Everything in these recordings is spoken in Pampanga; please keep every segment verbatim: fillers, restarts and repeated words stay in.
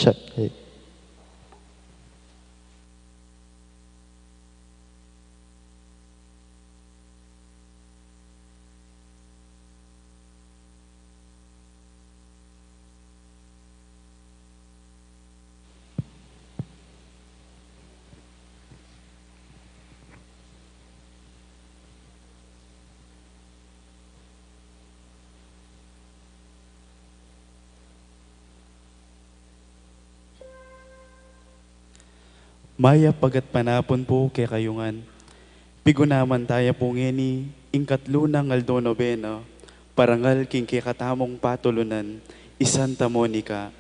Chat, eh. Mayap a gatpanapun pu kekayu ngan. Pigunaman taya pu ngeni ing katlu nang aldo nobena, parangal king kekatamung patulunan, i Santa Monica.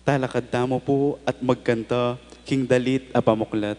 Talakad tamu pu at magkanta king dalit a pamuklat.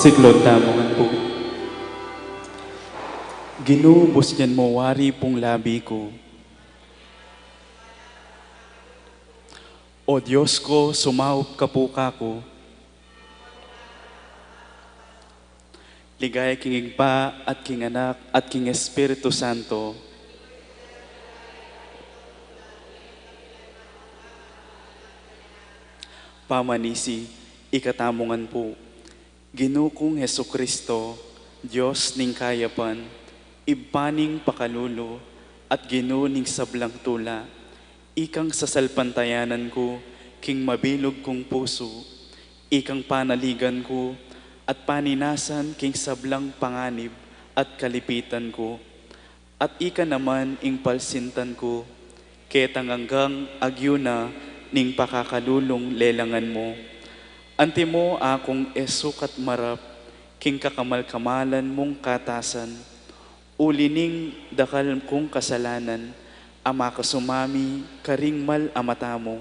Siklaud tamu ngan pu. Ginu, busnyan mu wari pung labi ku. O Dios ku, sumaup ka pu kaku, Ligaya king Ibpa, at king Anak, at king Espiritu Santo. Pamanisi, ikatamu ngan pu. Ginu kung Jesucristo, Dios ning kayapan, Ibpa ning pakalulu, at Ginu ning sablang tula, ikang sasalpantayanan ku king mabilug kung pusu, ikang panaligan ku at paninasan king sablang panganib at kalipitan ku, at ika naman ing palsintan ku, ketang anggang agyu na ning pakakalulung lelangan mu. Antimo akung e sukat marap king kakamal-kamalan mung katasan, uli ning dakal kung kasalanan a makasumami karing mal a mata mu.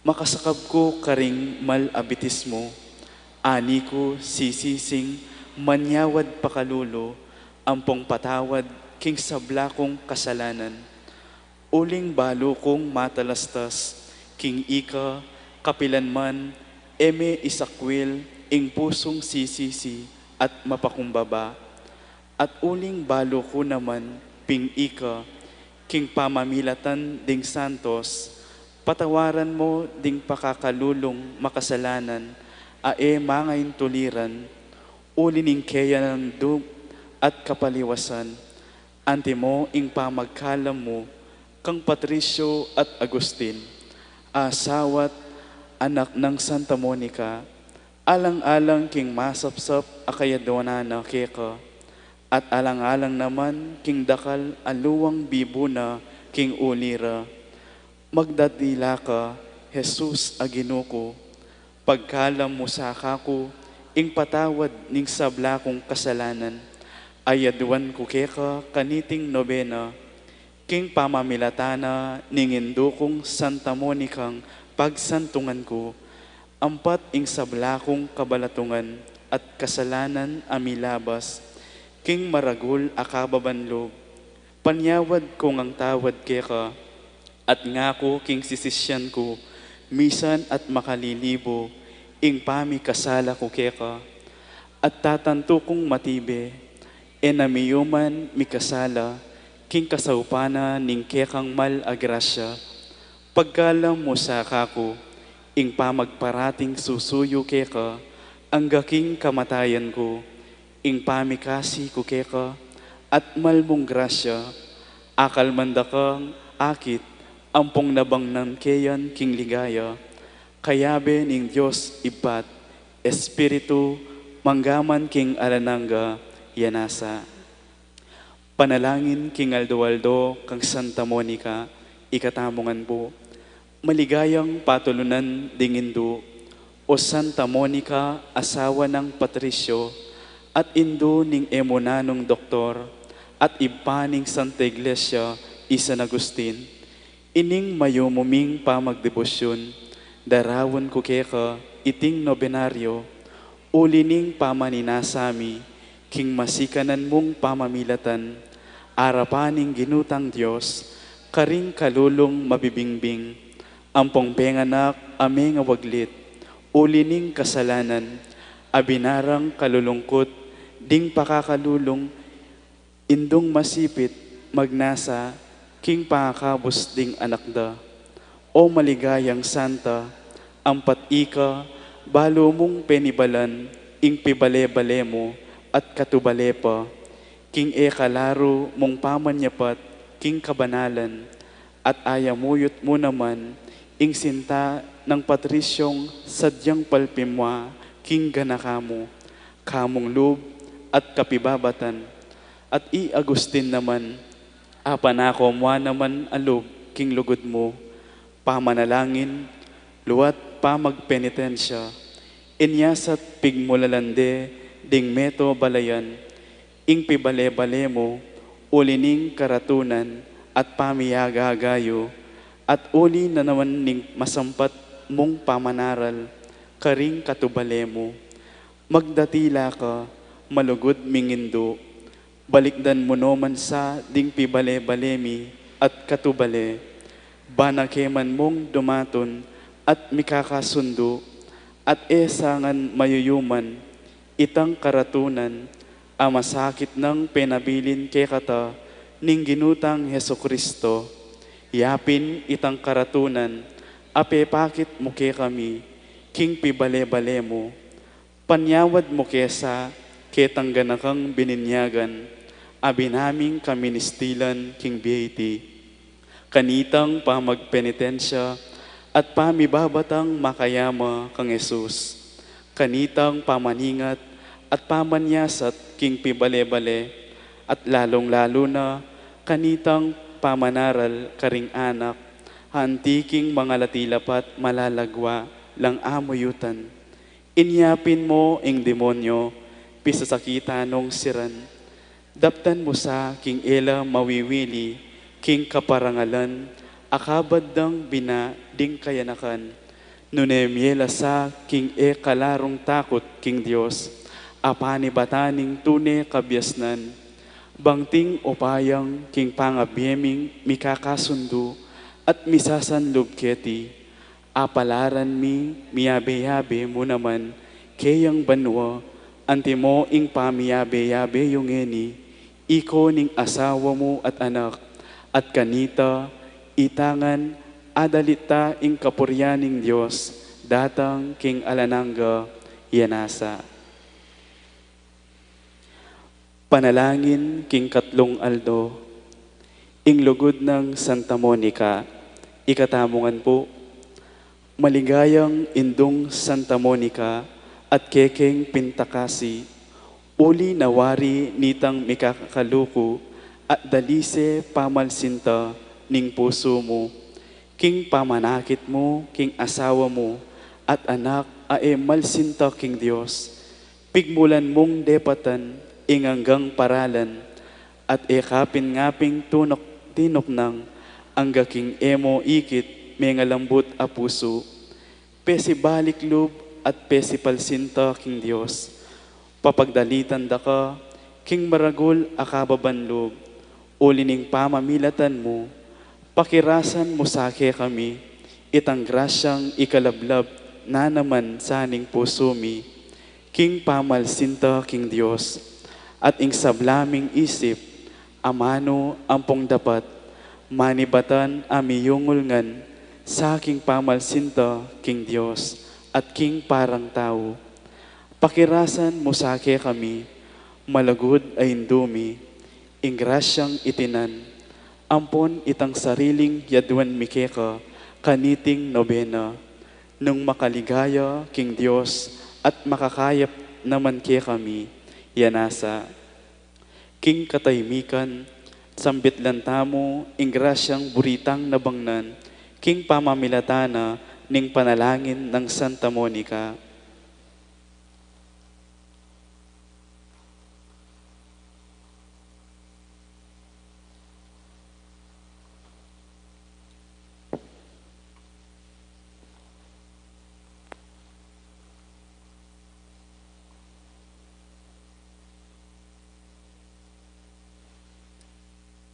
Makasakab ku karing mal a bitis mu, ani ku sisising manyawad pakalulu ampong patawad king sabla kung kasalanan. Uling balu kung matalastas king ika, kapilan man e me isakwil ing pusung sisisi at mapakumbaba. At uling balu ku naman ping ika, king pamamilatan ding santos, patawaran mo ding pakakalulung makasalanan a e mangaintuliran, uli ning keya nang dub at kapaliwasan. Antimo ing pamagkalam mu kang Patricio at Agustin, asawat anak nang Santa Monica, alang-alang king masapsap a kayadwanan na keka, at alang-alang naman king dakal a luwang bibu na king uli ra. Magdatila ka, Jesus a Ginu ku, pagkalam mu sa kaku ing patawad ning sabla kung kasalanan. Ayaduan ku keka kaniting nobena, king pamamilatan na ning indu kung Santa Monicang pagsantungan ku, ampat ing sabla kung kabalatungan at kasalanan a milabas king maragul a kababan lub. Panyawad ku ngang tawad keka, at ngaku king sisisyan ku, misan at makalilibu ing pamikasala ku keka. At tatantu kung matibe, e na miyuman mikasala king kasaupan na ning kekang mal a grasya. Pagkalam mu sa kaku ing pamagparating susuyu keka angga king kamatayan ku, ing pamikasi ku keka at mal mung grasya, akalman da kang akit ampong nabang nang keyan king ligaya, kayabe ning Dios Ibpa't Espiritu, manggaman king alang angga. Ya nasa. Panalangin king aldo-aldo kang Santa Monica, ikatamu ngan pu. Maligayang patulunan ding indu, o Santa Monica, asawa nang Patricio, at indu ning e mu nanung doktor, at ibpa ning Santa Iglesia i San Agustin. Ining mayumu ming pamagdebosyun, daraun ku keka iting nobenaryo, uli ning pamaninasa mi king masikanan mung pamamilatan, arapan ning Ginu tang Dios, karing kalulung mabibingbing, ampong penganak a mengawaglit, uli ning kasalanan, a binarang kalulungkut ding pakakalulung indung masipit magnasa king pangakabus ding anak da. O maligayang santa, ampat ika balu mung penibalan ing pibale-bale mu at katubale pa, king e kalaru mung pamanyapat king kabanalan, at ayamuyut mu naman ing sinta nang Patrisyong sadyang palpimwa king ganaka mu, kamung lub at kapibabatan, at i Agustin naman, apanako mu naman a lub king lugud mu, pamanalangin, luat pamagpenitensya, inya sa't pigmulalan de ding meto balayan, ing pibale-bale mu, uli ning karatunan at pamiyagagayu, at uli na naman ning masampat mung pamanaral, karing katubale mu. Magdatila ka, malugud ming indu, balikdan mu no man sa ding pibale-bale mi at katubale, bana ke man mung dumatun at mikakasundu, at e sa ngan mayuyuman itang karatunan a masakit nang penabilin kekata ning Ginu tang Jesucristo, yapin itang karatunan a pepakit mu kekami king pibale-bale mu, panyawad mu ke sa ketang ganakang bininyagan a binaming kaministilan king bie iti. Kanitang pamagpenitensya at pamibabatang makayama kang Jesus, kanitang pamaningat at pamanyasat king pibale-bale, at lalung-lalu na kanitang pamanaral karing anak, anti king mangalati lapat malalagwa lang amuyutan. Inyapin mo ing demonyo, pisasakitan nong siran. Daptan mu sa king e la mawiwili king kaparangalan a kabad dang bina ding kayanakan. Nune mie la sa king e kalarung takut king Dios, a panibatan ning tune kabiasnan. Bang ting upayang king pangabie ming mikakasundu at misasanlub keti, apalaran mi, miyabe-yabe mu naman keyang banua, antimo ing pamiyabe-yabe yu ngeni, iko ning asawa mu at anak, at kanita, itangan, adalit ta ing kapurian ning Dios, datang king alang angga. Yanasa. Panalangin king katlung aldo. Ing lugud nang Santa Monica, ikatamu ngan pu. Maligayang indung Santa Monica at kekeng pintakasi, uli na wari nitang mikakakaluku at dalise pamalsinta ning pusu mu, king pamanakit mu king asawa mu at anak a e malsinta king Dios. Pigmulan mung depatan ing anggang paralan, at e ka pin ngaping tunok-, tinuknang angga king e mo ikit mengalambut a pusu. Pesibalik lub at pesipalsinta king Dios. Papagdalitan da ka king maragul a kababan lub, uli ning pamamilatan mu, pakirasan mu sa kekami itang grasyang ikalablab na naman sa ning pusu mi, king pamalsinta king Dios, at ing sabla ming isip, amanu ampong dapat, manibatan a miyungul ngan sa king pamalsinta king Dios, at king parang tau. Pakirasan mu sa kekami, malugud a indu mi, ing grasyang itinan, ampon itang sariling yaduan mi keka kaniting nobena, nung makaligaya king Dios at makakayap naman kekami, yanasa. King katahimikan, sambit lang tamu ing grasyang buri tang nabangnan, king pamamilatan na ning panalangin nang Santa Monica.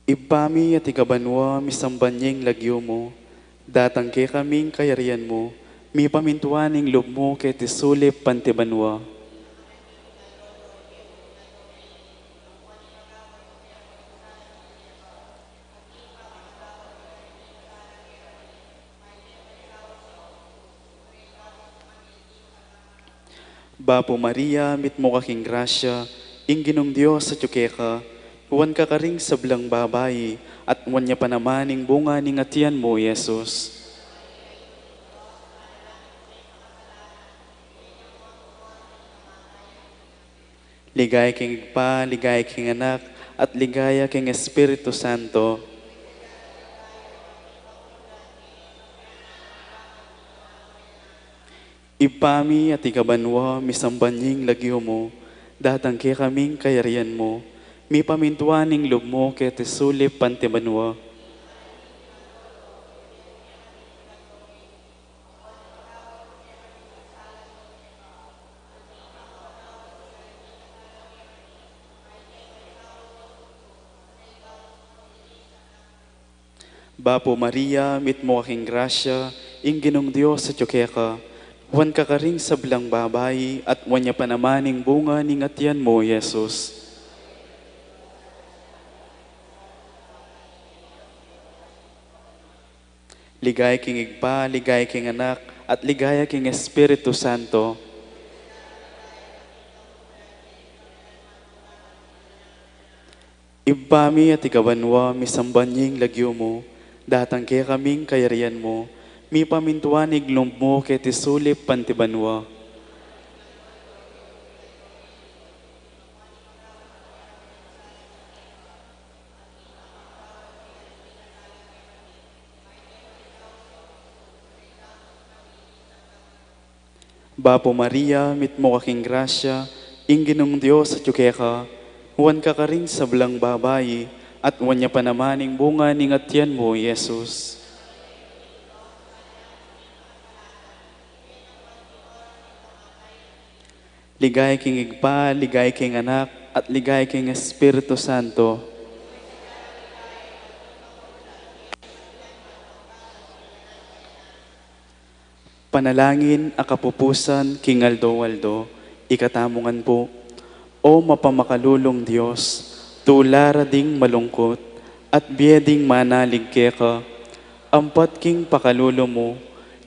Ibpa mi atiu ka banua, misamban ya ing lagyu mu, datang kekami ing kayarian mu, mipamintuan ing lub mu keti sulip anti banua. Bapu Maria, mitmu ka king grasya, ing Ginung Dios atyu keka, nuan ka karing sablang babai, at nuan ya pa naman ing bunga ning atian mu, Jesus. Ligaya king Ibpa, ligaya king Anak, at ligaya king Espiritu Santo. Ibpa mi, atiu ka banua, misamban ya ing lagyu mu, datang kekami ing kayarian mu, mipamintuan ing lub mu keti sulip anti banua. Bapu Maria, mitmu ka king grasya, ing Ginung Dios atyu keka, nuan ka karing sablang babai, at nuan ya pa naman ing bunga ning atian mu, Jesus. Ligaya king Ibpa, ligaya king Anak, at ligaya king Espiritu Santo. Ibpa mi atiu ka banua, misamban ya ing lagyu mu, datang kekami ing kayarian mu, mipamintuan ing lub mu keti sulip anti banua. Bapu Maria, mitmu ka king grasya, ing Ginung Dios atiu keka, nuan ka karing sablang babai, at nuan ya pa naman ing bunga ning atian mu, Jesus. Ligaya king Ibpa, ligaya king Anak, at ligaya king Espiritu Santo. Panalangin a kapupusan king aldo-aldo, ikatamu ngan pu. O mapamakalulung Dios, tula ra ding malungkut, at bie ding manalig keka, ampat king pakalulu mu,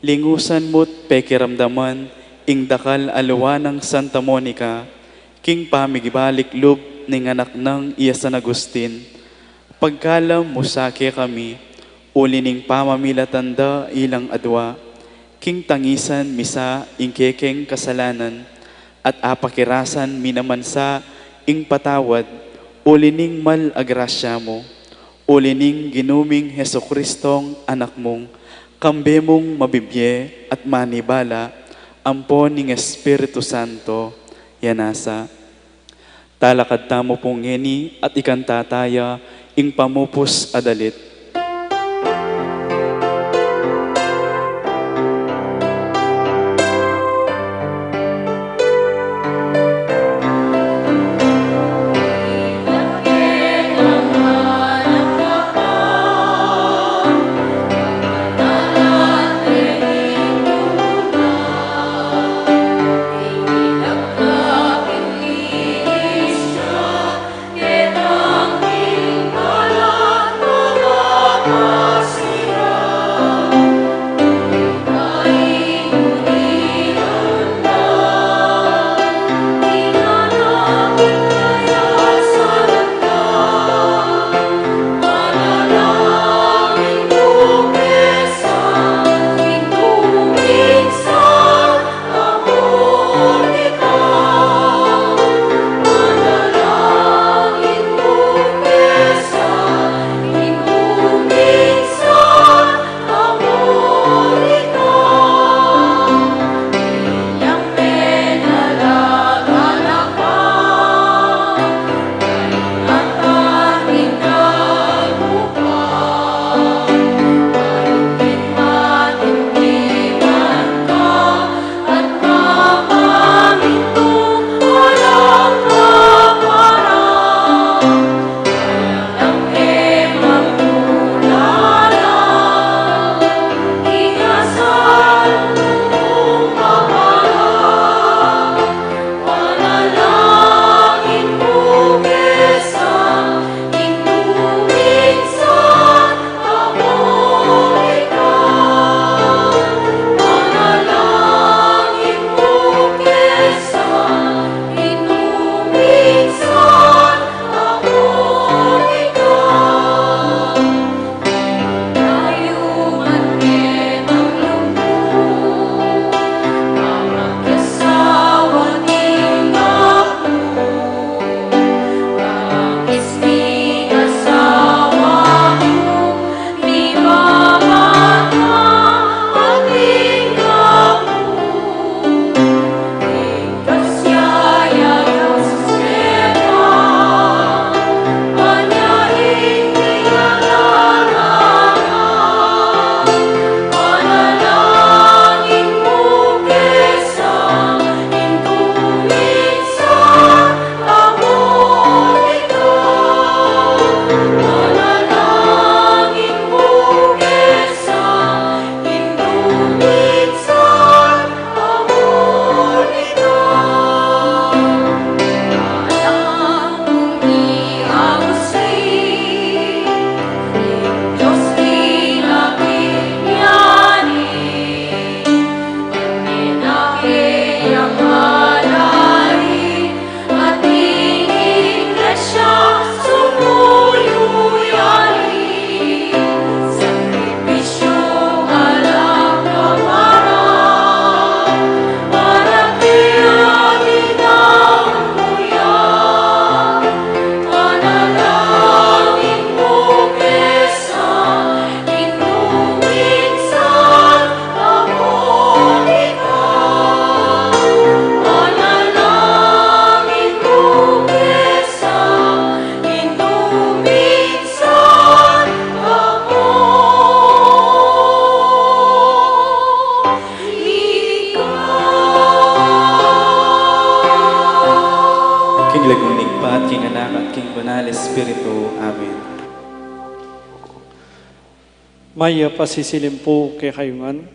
lingusan mu't pekiramdaman ing dakal a lua nang Santa Monica, king pamibalik lub ning anak nang i San Agustin, pagkalam mu sa kekami, uli ning pamamilatan da ilang adua, king tangisan mi sa ing kekeng kasalanan, at apakirasan mi naman sa ing patawad, uli ning mal a grasya mu, uli ning Ginu ming Jesucristong Anak mung, kambe mung mabibie at manibala, ampon ning Espiritu Santo, ya nasa. Talakad tamu pu ngeni at ikanta taya ing pamupus a dalit. King Anak at king Banal Espiritu. Amen. Mayap a sisilim pu kekayu ngan.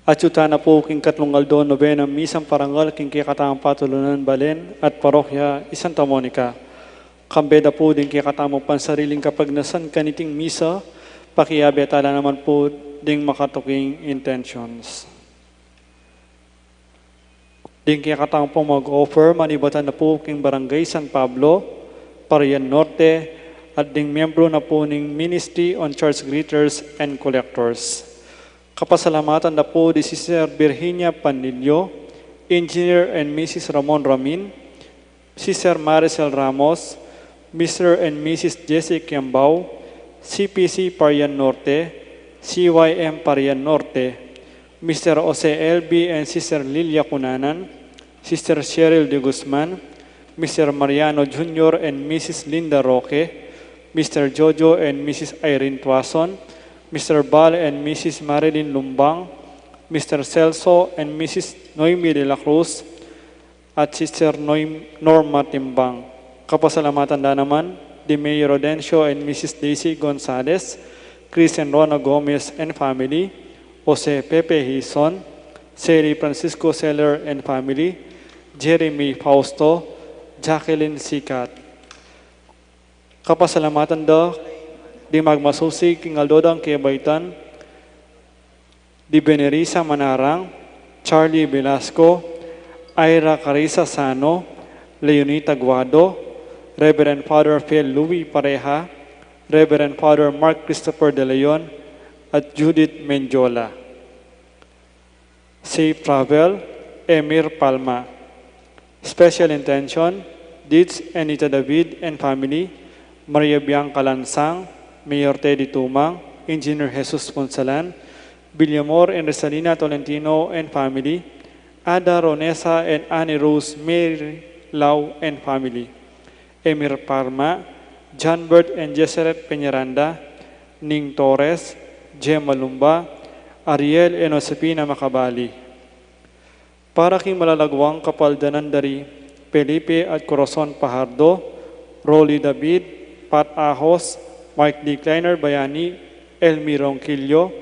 Atiu tana pu king katlung aldo nobena misang parangal king kekatamung patulunan balen at parokya i Santa Monica. Kambe da pu ding kekatamung pansariling kapagnasan kaniting misa, pakiabe tala naman pu ding makatuking intentions. Ding kekatamung mag-offer, manibatan na pu king Barangay San Pablo, Parian Norte, at ding miyembro na pu ning Ministry on Church Greeters and Collectors. Kapasalamatan da pu di Sister Virginia Panlilio, Engineer and Missus Ramon Ramin, Sister Maricel Ramos, Mister and Missus Jesse Kiambao, C P C Parian Norte, C Y M Parian Norte, Mister Jose L B and Sister Lilia Cunanan, Sister Cheryl de Guzman, Mister Mariano Junior and Missus Linda Roque, Mister Jojo and Missus Irene Tuason, Mister Bal and Missus Marilyn Lumbang, Mister Celso and Missus Noemi de la Cruz, at Sister Noem-, Norma Timbang. Kapasalamatan da naman di Mayor Rodencio and Missus Daisy Gonzales, Chris and Rona Gomez and family, Jose Pepe Hison, Sally Francisco Seller and family, Jeremy Fausto, Jacqueline Sikat. Kapasalamatan da di magmasusi king aldo dang kebaitan, di Benerisa Manarang, Charlie Velasco, Ira Carissa Sano, Leonita Guado, Reverend Father Phil Louis Pareja, Reverend Father Mark Christopher De Leon, at Judith Mendiola. Safe travel, Emir Palma. Special intention, Dids Anita David and family, Maria Bianca Lansang, Mayor Teddy Tumang, Engineer Jesus Punsalan, Villamor and Rosalina Tolentino and family, Ada Ronesa and Annie Rose Mary Lau and family. Emir Parma, Janbert and Jesseret Peñaranda, Ning Torres, Gemma Lumba, Ariel and Josefina Macabali. Para king malalagwang kapaldanan da ri Felipe at Corazon Pajardo, Rolly David, Pat Ahos, Mike D. Kleiner Bayani, Elmi Ronquillo,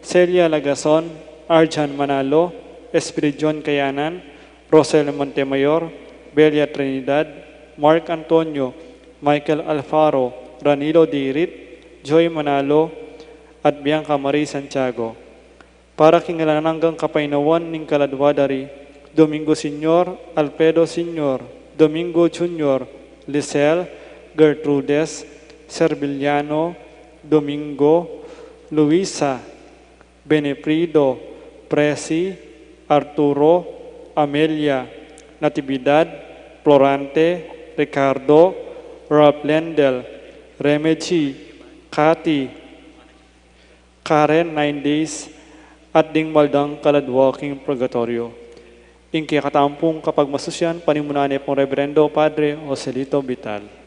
Celia Lagason, Arjan Manalo, Espiridion Kayanan, Rosel Montemayor, Belia Trinidad, Mark Antonio, Michael Alfaro, Ranilo Dirit, Joy Manalo, at Bianca Marie Santiago. Para king alang anggang kapaynawan ning kaladwa da ri Domingo Senior, Alfredo Senior, Domingo Junior, Lisel, Gertrudes, Serviliano, Domingo, Luisa, Benefrido, Presi, Arturo, Amelia, Natividad, Florante, Ricardo, Ralph Lendel, Remedy, Cathy, Karen, nine days, at ding maldang kaladwa king purgatoryo. Ing kekatamung kapagmasusian, panimunan ne pung Reverendo Padre Joselito Vital.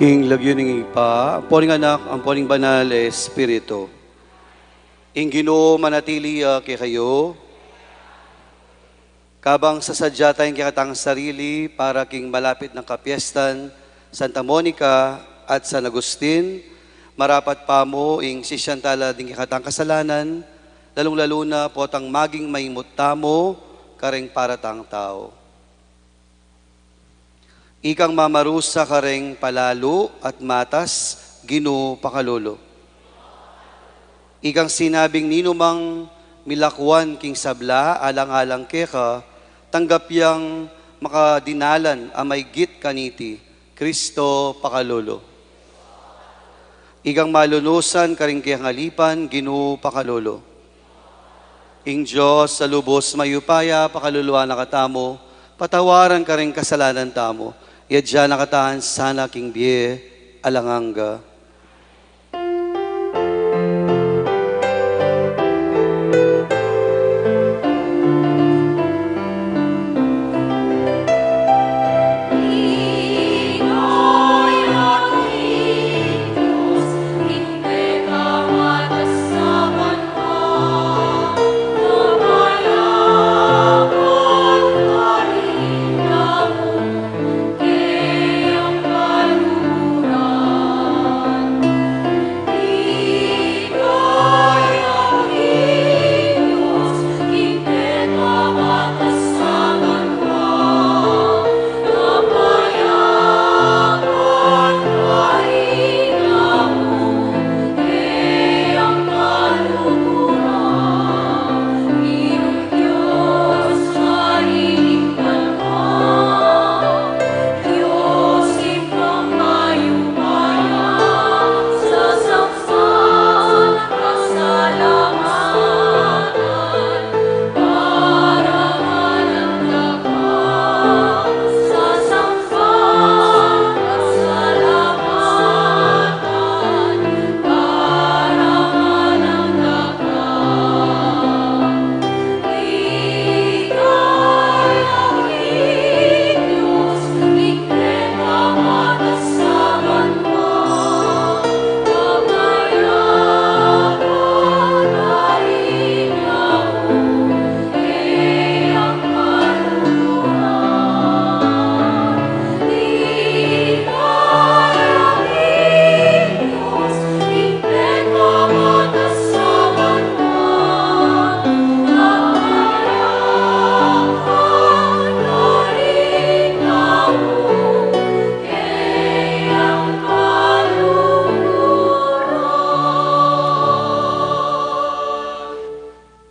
King lagyu ning Ibpa, ampo ning Anak, ampo ning Banal a Espiritu. Ing Ginu manatili ya kekayu. Kabang sasadya taya ing kekatang sarili para king malapit nang kapiestan Santa Monica at San Agustin, marapat pa mu ing sisian tala ding kekatang kasalanan, lalung-lalu na potang maging maimut tamu kareng paratang tau. Ikang mamarusa kareng palalu at matas, Ginu pakalulu. Ikang sinabing ninumang milakwan king sabla alang-alang keka, tanggap yang makadinalan a maygit kaniti, Kristo pakalulu. Ikang malunusan karing kekang alipan, Ginu pakalulu. Ing Dios a lubus mayupaya pakaluluan na katamu, patawaran karing kasalanan tamu, iadya na katamu sana king bie alang angga.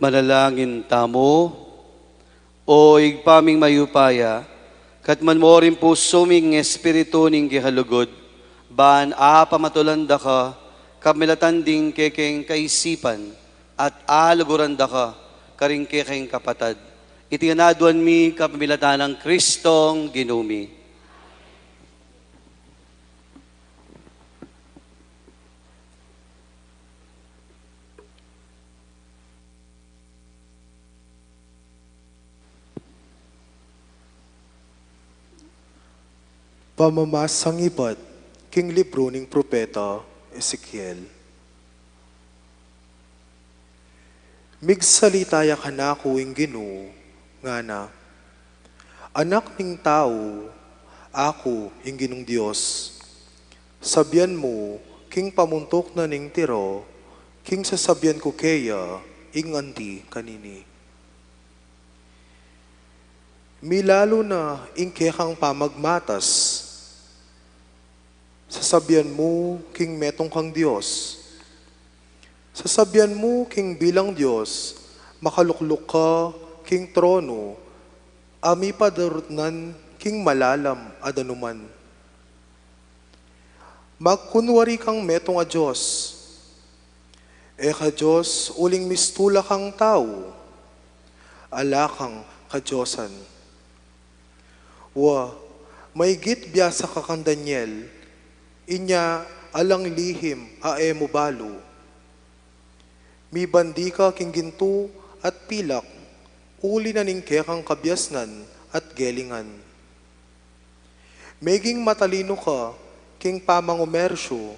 Manalangin tamu. O Ibpa ming mayupaya, katmuan mu ring pusu mi ing espiritu ning kekalugud, ban apamatulan da ka, kapamilatan ding kekeng kaisipan, at aluguran da ka karing kekeng kapatad. Iti ngan aduan mi kapamilatan nang Kristong Ginu mi. Pamamasang ibat king libru ning propeta Ezekiel. Migsalita ya kanaku ing Ginu, ngana, Anak ning tau, aku ing Ginung Dios. Sabian mu king pamuntuk na ning Tiro, king sasabian ku keya ing anti kanini. Milalu na ing kekang pamagmatas. Sasabian mu king metung kang Dios. Sasabian mu king bilang Dios, makalukluk ka king tronu, a mipadarutnan king malalam a danuman. Magkunwari kang metung a dios. E ka Dios uling mistula kang tau, ala kang kadiosan. Wa, maygit biasa ka kang Daniel, inya alang lihim a e mu balu. Mibandi ka king gintu at pilak, uli na ning kekang kabiasnan at gelingan. Meging matalinu ka king pamangumersyu,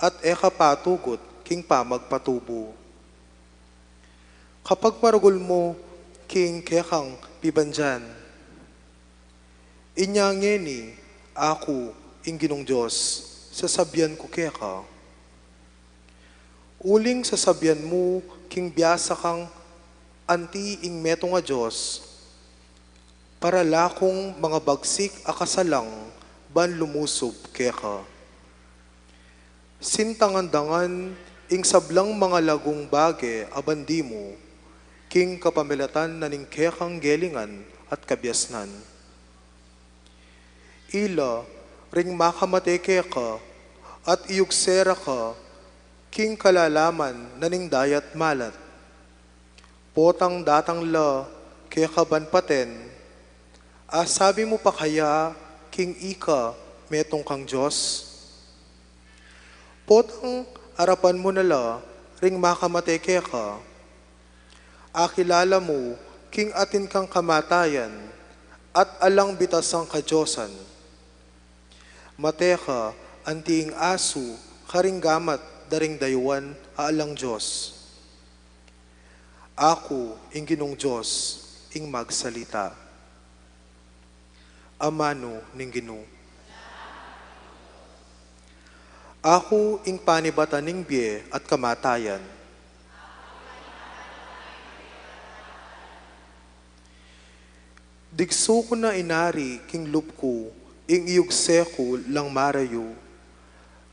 at e ka patugut king pamagpatubu. Kapagmaragul mu king kekang pibandian, inya ngeni, aku, ing Ginung Dios, sasabian ku keka. Uling sasabian mu king biasa kang anti ing metung a dios, para la kung mangabagsik a kasalang ban lumusub keka. Sintangan da ngan ing sablang mangalagung bage a bandi mu, king kapamilatan na ning kekang gelingan at kabiasnan. Ila ring makamate keka at iyugse ra ka king kalalaman na ning dayat malat. Potang datang la keka ban paten, asabi mu pa kaya king ika metung kang Dios? Potang arapan mu na la ring makamate keka, akilala mu king atin kang kamatayan at alang bitasang kadiosan. Mate ka anti ing asu karing gamat da ring dayuan a alang Dios. Aku ing Ginung Dios ing magsalita. Amanu ning Ginu. Aku ing panibatan ning bie at kamatayan. Digsu ku na inari king lub ku ing iyugse ku lang marayu,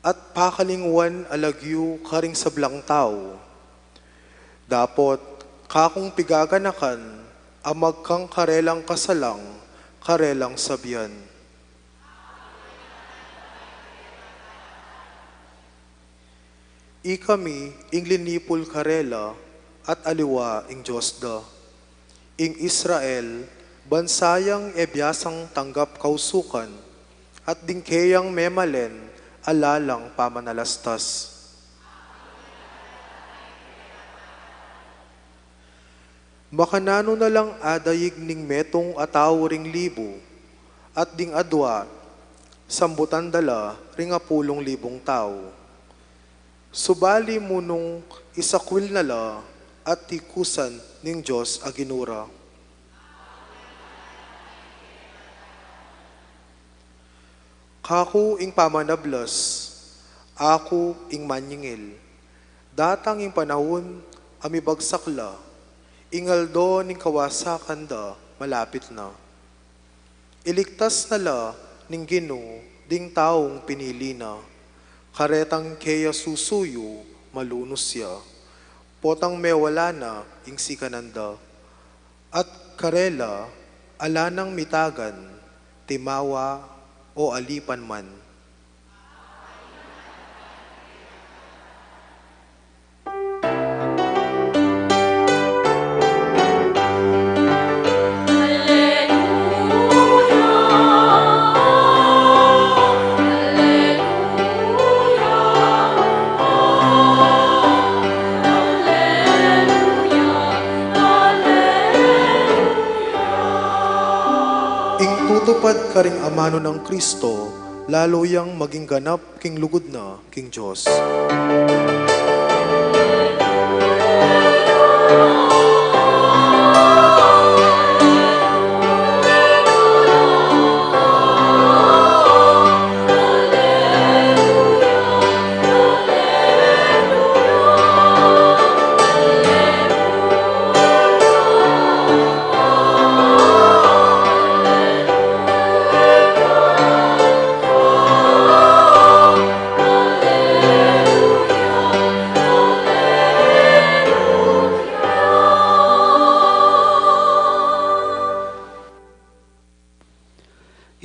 at pakalingwan a lagyu karing sablang tau. Dapot kakung pigaganakan a magkang karelang kasalang karelang sabian. Ikami ing linipul karela at aliwa ing Dios da. Ing Israel, bansa yang e biasang tanggap kausukan, at ding keyang memalen ala lang pamanalastas. Makananu na lang adaig ning metung a tau ring libu, at ding adua, sambutan da la ring apulung libung tau. Subali mu nung isakwil na la at tikusan ning Dios a ginura. Kaku ing pamanablas, aku ing manyingil. Datang ing panaun a mibagsak la, ing aldo ning kawasakan da malapit na. Iligtas na la ning Ginu ding taung pinili na, karetang keya susuyu malunus ya, potang mewala na ing sikanan da. At karela, ala nang mitagan, timawa o alipan man. Ing tutupad karing amanu nang Kristo, lalu yang maging ganap king lugud na king Dios.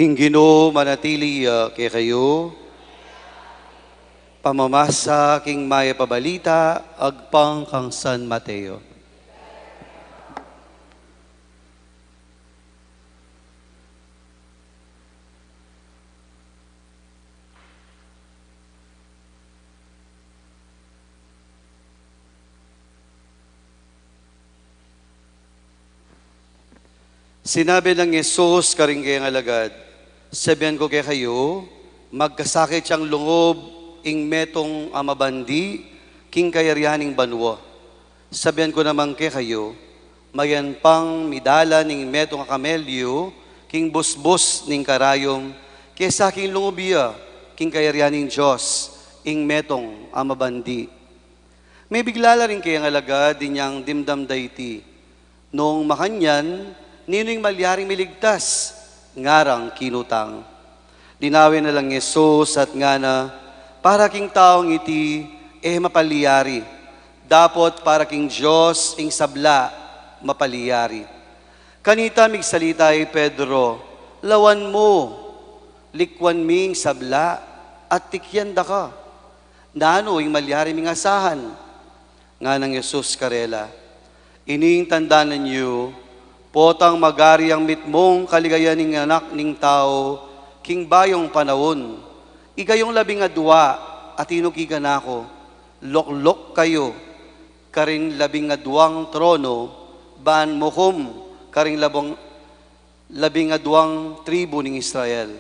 Ing Ginu manatili ya kekayu. Pamamasa king Mayap a Balita agpang kang San Mateo. Sinabi nang Jesus karing kayang alagad, "Sabian ku kekayu, Magkasakit yang lungub ing metung a mabandi king kayarian ning banua. Sabian ku naman kekayu, mayan pang midalan ing metung a kamelyu king busbus ning karayum, kesa king lungub ya king kayarian ning Dios ing metung a mabandi. Mebigla la ring kayang alagad inyang dimdam da iti. Nung makanyan, ninu ing malyaring miligtas? Ngarang kinutang. Linawe na lang Jesus at ngana, para king taung iti, e mapalyari. Dapot para king Dios ing sabla mapalyari. Kanita migsalita i Pedro, lawan mu, likwan mi ing sabla, at tikyan da ka. Nanu ing malyari ming asahan? Nganang Jesus karela, ining tandanan yu, potang magari ang mitmung kaligayan ning Anak ning Tau king bayung panaun. Ikayung labing adua a tinukig kanaku, loklok kayu karing labing aduang trono, ban mukum karing labang labing aduang tribu ning Israel.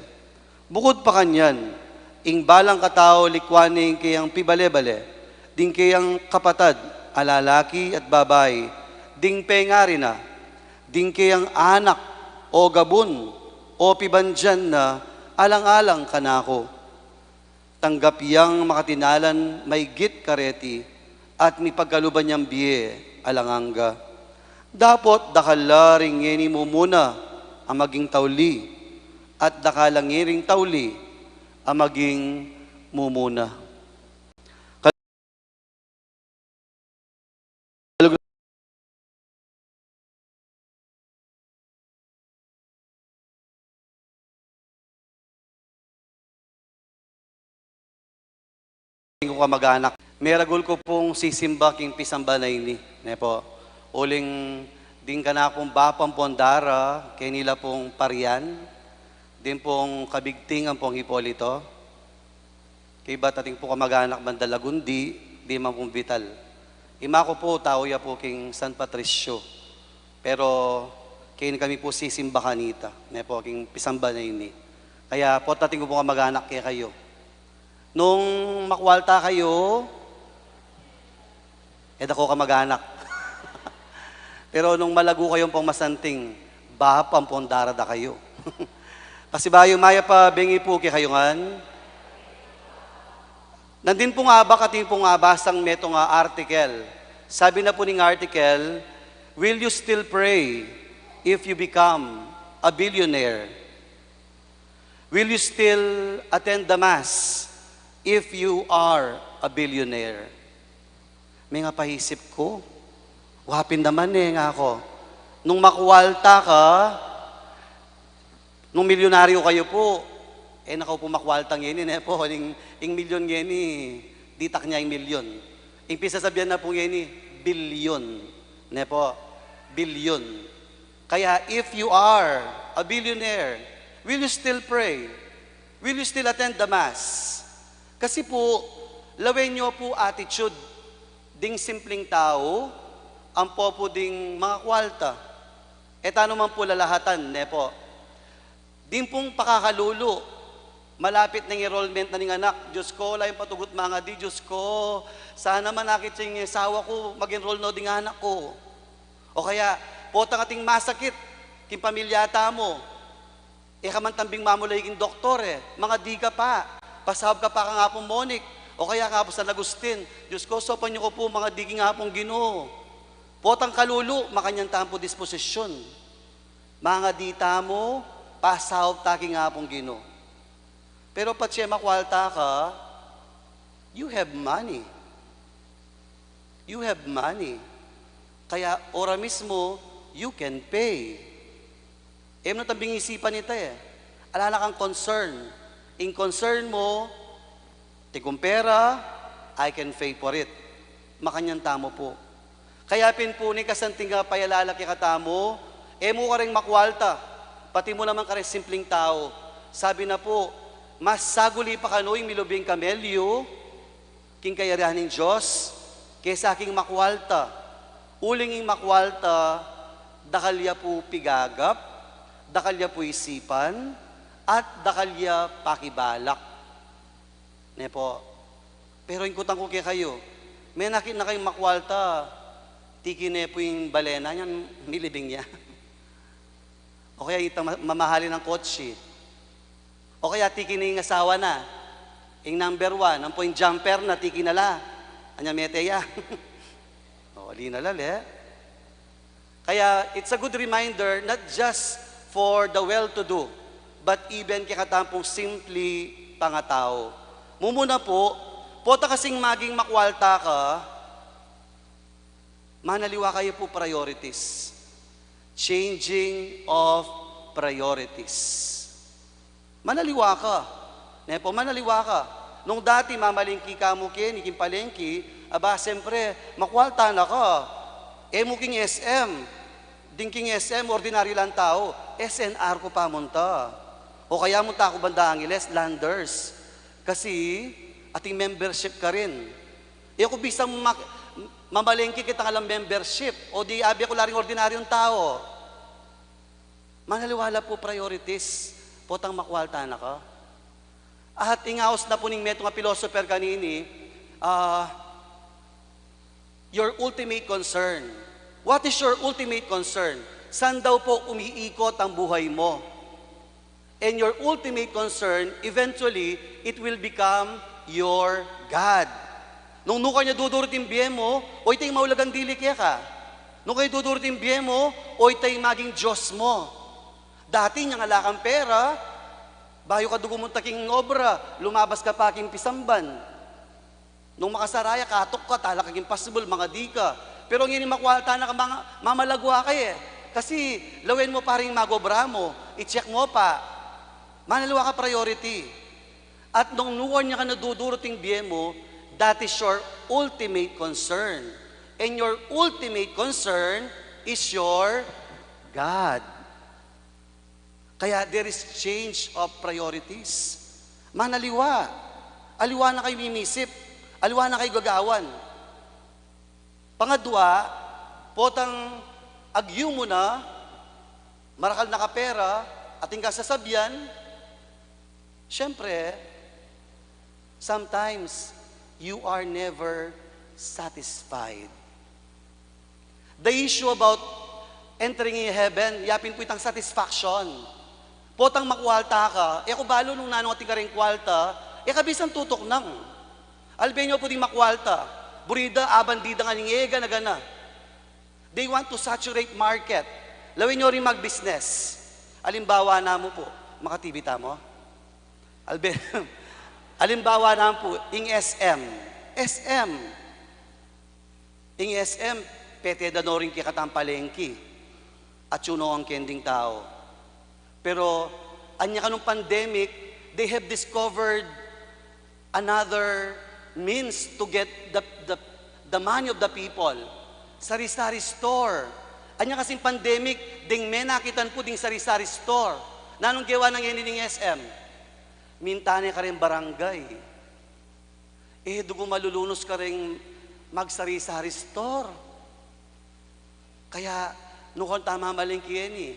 Bukud pa kanyan, ing balang katau likwan ne ing kayang pibale-bale, ding kayang kapatad a lalaki at babai, ding pengari na, ding kayang anak, o gabun, o pibandian na alang-alang kanaku. Tanggap yang makatinalan maigit kareti, at mipagkaluban yang bie alang angga. Dapot dakal la ring ngeni mumuna a maging tauli, at dakal la ngening tauli a maging mumuna. King kamag-anak, meragul ku pung sisimba king pisamba na ini, ne po. Uling ding kanakung bapa ampong dara, keni la pung Parian, ding pung Kabigting ampong Hipolito. Kaybat atin pung kamag-anak banda Lagundi, ding ampong Vital. Ima ku pu, tau ya pu king San Patricio. Pero keni kami pu sisimba kanita, ne po, king pisamba na ini. Kaya potang atin pung kamag-anak kekayu. Nung makwalta kayu, e da ko kamag-anak. Pero nung malagu kayu ampong masanting, bapa ampong dara da kayu. Pasibayu, mayap a bengi pu kekayu ngan. Nandin pung abak, atin pung abasang metung a article. Sabi na pu ning article, "Will you still pray if you become a billionaire? Will you still attend the mass if you are a billionaire?" Mengapaisip ku, wa pin naman e, ngaku. Nung makwalta ka, nung milyonaryo kayu pu, e na kayu pu makwalta ngeni, ne po, ing, ing milyon ngeni, ditak ne ing milyon. Ing pisasabian na pu ngeni, bilyon, ne po, bilyon. Kaya, if you are a billionaire, will you still pray? Will you still attend the mass? Kasi pu, lawen yu pu attitude ding simpling tau, ampo pu ding mangakwalta. E tanu man pu lalahatan, ne po. Ding pung pakakalulu, malapit neng enrollment na ning anak, Diyos ko, ala yang patugut mangadi, Diyos ko, sana manakit ya ing asawa ku, mag-enroll no ding anak ku. O kaya, potang ating masakit king pamilya tamu, e ka man tambing mamulayi king doktor e, mangadi ka pa, pasaup ka pa kang Apung Monic, o kaya kang Apung San Agustin, Diyos ko, saupan yu ku pu, mangadi king Apung Ginu. Potang kalulu, makanyan tamu pu disposisyun. Mangadi tamu, pasaup ta king Apung Ginu. Pero patse makwalta ka, you have money. You have money. Kaya ora mismo, you can pay. E mu na tambing isipan ita e. Ala na kang concern. Ing concern mu, tingkupera, I can pay for it. Makanyan tamu pu. Kaya pin pu ning kasanting a payalala kekatamu, e mu kareng makwalta, pati mu naman kareng simpling tau. Sabi na pu, mas saguli pa kanu ing milubing kamelyu king kayarian ning Dios kesa king makwalta. Uling ing makwalta, dakal ya pu pigagap, dakal ya pu isipan, at dakal ya pakibalak. Ne po? Pero ing kutang ku kekayu, menakit na kayung makwalta, tiki ne pu ing bale na, nyan milibing ya. O kaya itang ma-, mamahalin a kotse. O kaya tiki ne ing asawa na, ing number one, ampo ing jumper na, tiki na la. Anya mete ya. O, ali na la, le. Kaya, it's a good reminder, not just for the well-to-do, but even kekatang pung simple pangatau. Mumuna pu, pota kasing maging makwalta ka, manaliwa kayu pu priorities. Changing of priorities. Manaliwa ka. Ne po, manaliwa ka. Nung dati, mamalengki ka mu keni king palengki, aba, siyempre, makwalta na ka. E mu king S M. Ding king S M, ordinaryu lang tau. S N R ku pamunta. O kaya munta ku banda Angeles, Landers. Kasi, ating membership ka rin. E ku bisang ma-, mamalengki kitang alang membership. O di, abi ku la ring ordinaryung tau. Manaliwa la pu priorities, potang makwalta na ka. At ing aus na pu ning metung a philosopher kanini, ah, your ultimate concern. What is your ultimate concern? San daw po umiikot ang buhay mo? And your ultimate concern, eventually, it will become your God. Nung nukarin ya dudurut ing bie mu, o ita ing maulagang dili keka. Nung kaya dudurut ing bie mu, o ita ing maging Diyos mu. Dati, inyang ala kang pera, bayu ka dugu munta king obra, lumabas ka pa king pisamban. Nung makasara ya, katok ka, talak ka king pasbul, mangadi ka. Pero ngeni makwalta na ka, manga-, mamalagwa ka e. Kasi lawen mu pa ring magobra mu, i-check mu pa. Manaliwa ka priority. At nung nukarin ya ka na dudurut ing bie mu, that is your ultimate concern. And your ultimate concern is your God. Kaya there is change of priorities. Manaliwa. Aliwa na kayu mimisip. Aliwa na kayu gagawan. Pangadwa, potang agyu mu na, marakal na ka pera, atin kang sasabyan, siyempre, sometimes, you are never satisfied. The issue about entering in heaven, yapin pu itang satisfaction. Potang makwalta ka, e ku balu nung nanung atin karing kwalta, e ka bisang tutuknang. Albe yu pu ding makwalta, buri da, abandida ngan ing e gana-gana. They want to saturate market. Lawen yu ring magbusiness. Alimbawa namu pu, maka-T V tamu. Albe, alimbawa namu pu, ing S M. S M. Ing S M, pete da no ring kekatang palengki. Atyu no ing kending tau. Pero, anya kanung pandemic, they have discovered another means to get the, the, the money of the people. Sari-sari store. Anya kasing pandemic, deng menakitan pu ding sari-sari store. Nanung gewa na ngeni ning S M? Minta ne karing barangay. E dugu malulunus karing magsari-sari store. Kaya, nukarin ta mamalengki ngeni,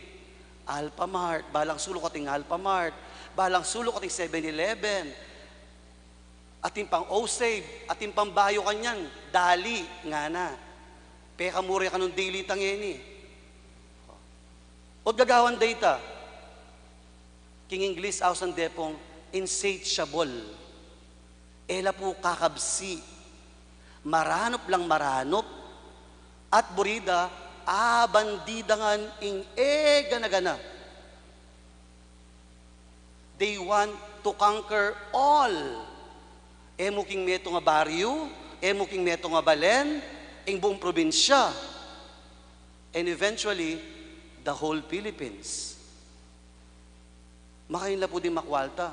Alphamart, balang suluk ating Alphamart, balang suluk ating Seven Eleven, atin pang Osave, atin pang bayu kanyan, dali, ngana. Pekamura ya kanung dili ta ngeni. Ot gagawan da ita. King Ingles, ausan de pung insatiable. E la pu kakabsi. Maranup lang maranup. At buri da, abandida ngan ing e gana-gana. They want to conquer all. E mu king metung a baryu, e mu king metung a balen, ing buung probinsya. And eventually, the whole Philippines. Makain la pu ding makwalta.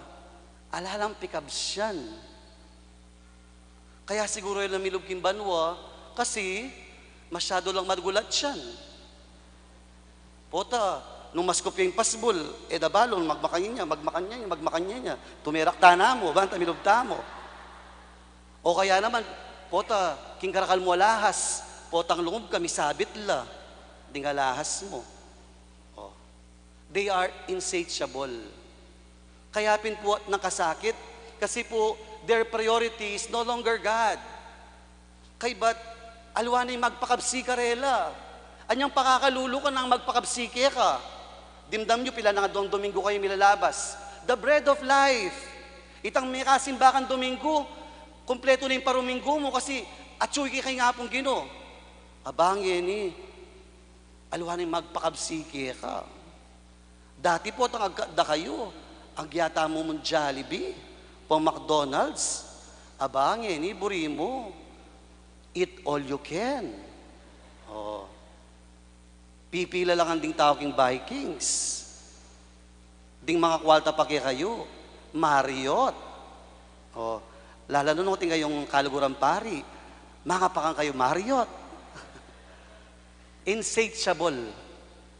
Ala lang pikabsian. Kaya siguru e la milub king banua, kasi masyadu lang magulat siyan. Pota, nung maskup ya ing pasbul, e da balu, magmakan ya, magmakan ya, magmakan ya. Tumerak ta namu, banta milub tamu. O kaya naman, pota, king karakal mu alahas, potang lungub ka, misabit la ding alahas mu. O. They are insatiable. Kaya pin pu nang kasakit, Kasi po, their priority is no longer God. Kaybat, aliwa neng magpakabsi karela. Anyang pakakalulu ka nang magpakabsi keka? Dimdam yu, pila na nga dong Domingo kayu milalabas. The bread of life. Itang mekasimba kang Domingo, kumpletu na ing paruminggu mu kasi atyu ke kang Apung Ginu. Aba, ngeni, aliwa neng magpakabsi keka. Dati potang agkat da kayu, agya tamu mung Jollibee, pung McDonald's. Aba, ngeni, buri mu, eat all you can. O. Pipila la ngan ding tau king Vikings. Ding mangakwalta pa kekayu, Marriott. O, lalo na nung atin kayung kaluguran pari, mangapakan kayu Marriott. Insatiable.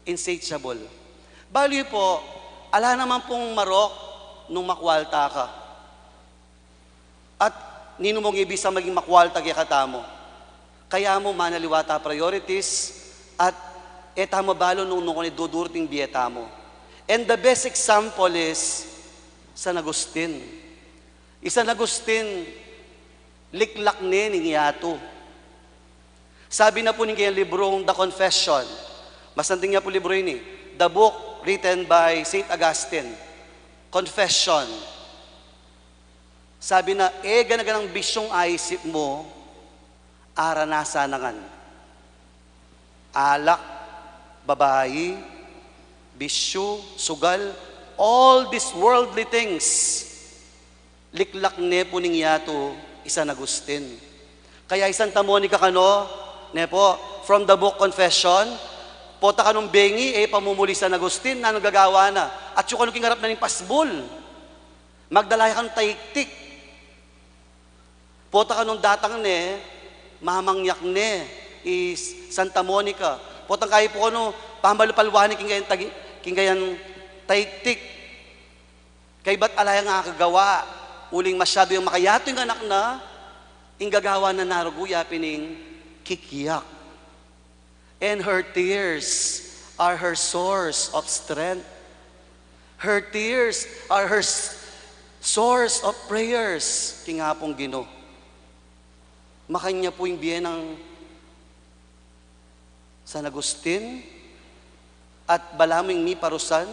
Insatiable. Balu yu po, ala naman pung marok nung makwalta ka. At ninumong ibisang maging makwalta kekatamu. Kaya mu manaliwa ta priorities at e ta mabalu nung, nung kone dudurut ing bie tamu. And the best example is San Agustin. I San Agustin, liklak ne ning yatu. Sabi na pu ning kayang librung The Confession. Masanting ya pu libru ini. The book written by Saint Augustine. Confession. Sabi na, e gana-ganang bisyung aisip mu, aranasan na ngan. Alak, babai, bisyu, sugal, all these worldly things. Liklak ne pu ning yatu i San Agustin. Kaya i Santa Monica kanu, ne po, from the book Confession, pota kanung bengi, e pamumuli i San Agustin, nanung gagawa na? Atyu kanu king arap na ning pasbul. Magdala ya kanung taiktik. Pota kanung datang ne, mamangyak ne i Santa Monica. Potang kayi pu kanu, pamalupalwan ne king kayang tagi-, king kayang taiktik. Kaybat ala yang akagawa, uling masyadu yang makayatu ing anak na, ing gagawa na narugu ya pin ing kikyak. And her tears are her source of strength. Her tears are her s-, source of prayers. King Apung Ginu. Makanyan pu ing bie nang San Agustin, at balamu ing miparusan,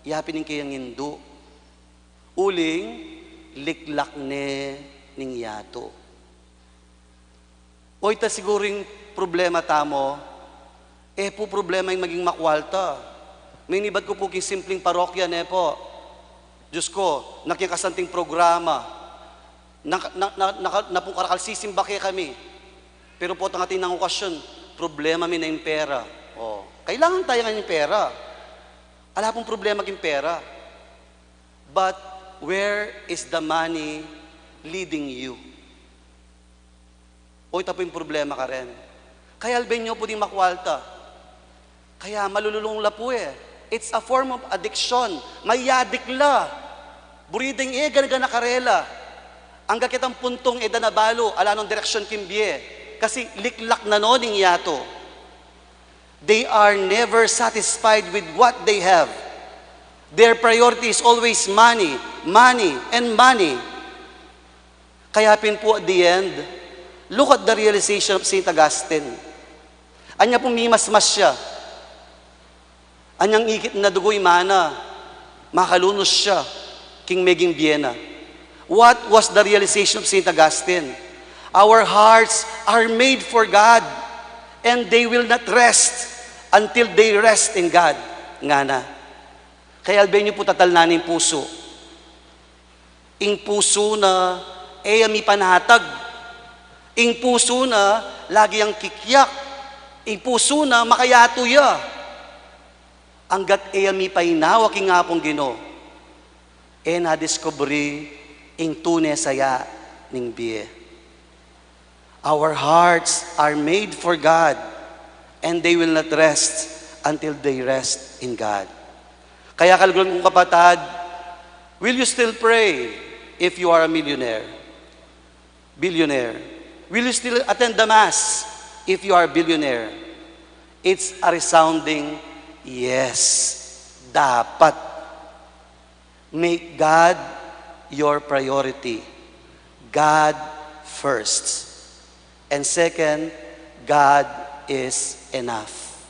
ya pin ing kayang indu. Uling, liklak ne ning yatu. O ita siguru ing problema tamu, e pu problema ing maging makwalta. Minibat ku pu king simpling parokya, ne po. Diyos ko, nanu kayang kasanting programa. Na, na, na, na, na pung karakal sisimba kekami. Pero potang atin nang okasyon, problema mi na ing pera. O, kailangan taya ngan ing pera. Ala pung problema king pera. But where is the money leading you? O, ita pu ing problema karen. Kayalben yu pu ding makwalta. Kaya malulung la pu e. It's a form of addiction. Mayadik la. Buri deng e gana-gana karela. Anggang ketang puntung e da na balu, ala nong direksyon king bie. Kasi liklak na no ning yatu. They are never satisfied with what they have. Their priority is always money, money, and money. Kaya pin pu at the end, look at the realization of Saint Augustine. Anya pung mimasmas ya. Anyang ikit na dugu, imana, makalunus ya king meging bie na. What was the realization of Saint Augustine? Our hearts are made for God, and they will not rest until they rest in God. Ngana. Kayalben yu pu, tatalnan ing pusu. Ing pusu na e ya mipanatag. Ing pusu na lagi yang kikyak. Ing pusu na makayatu ya. Anggat e ya mipainawa king Apung Ginu, e na diskubri ing tune saya ning bie. Our hearts are made for God, and they will not rest until they rest in God. Kaya kaluguran kung kapatad, will you still pray if you are a millionaire? Billionaire? Will you still attend the mass if you are a billionaire? It's a resounding yes. Dapat. Make God your priority. God first. And second, God is enough.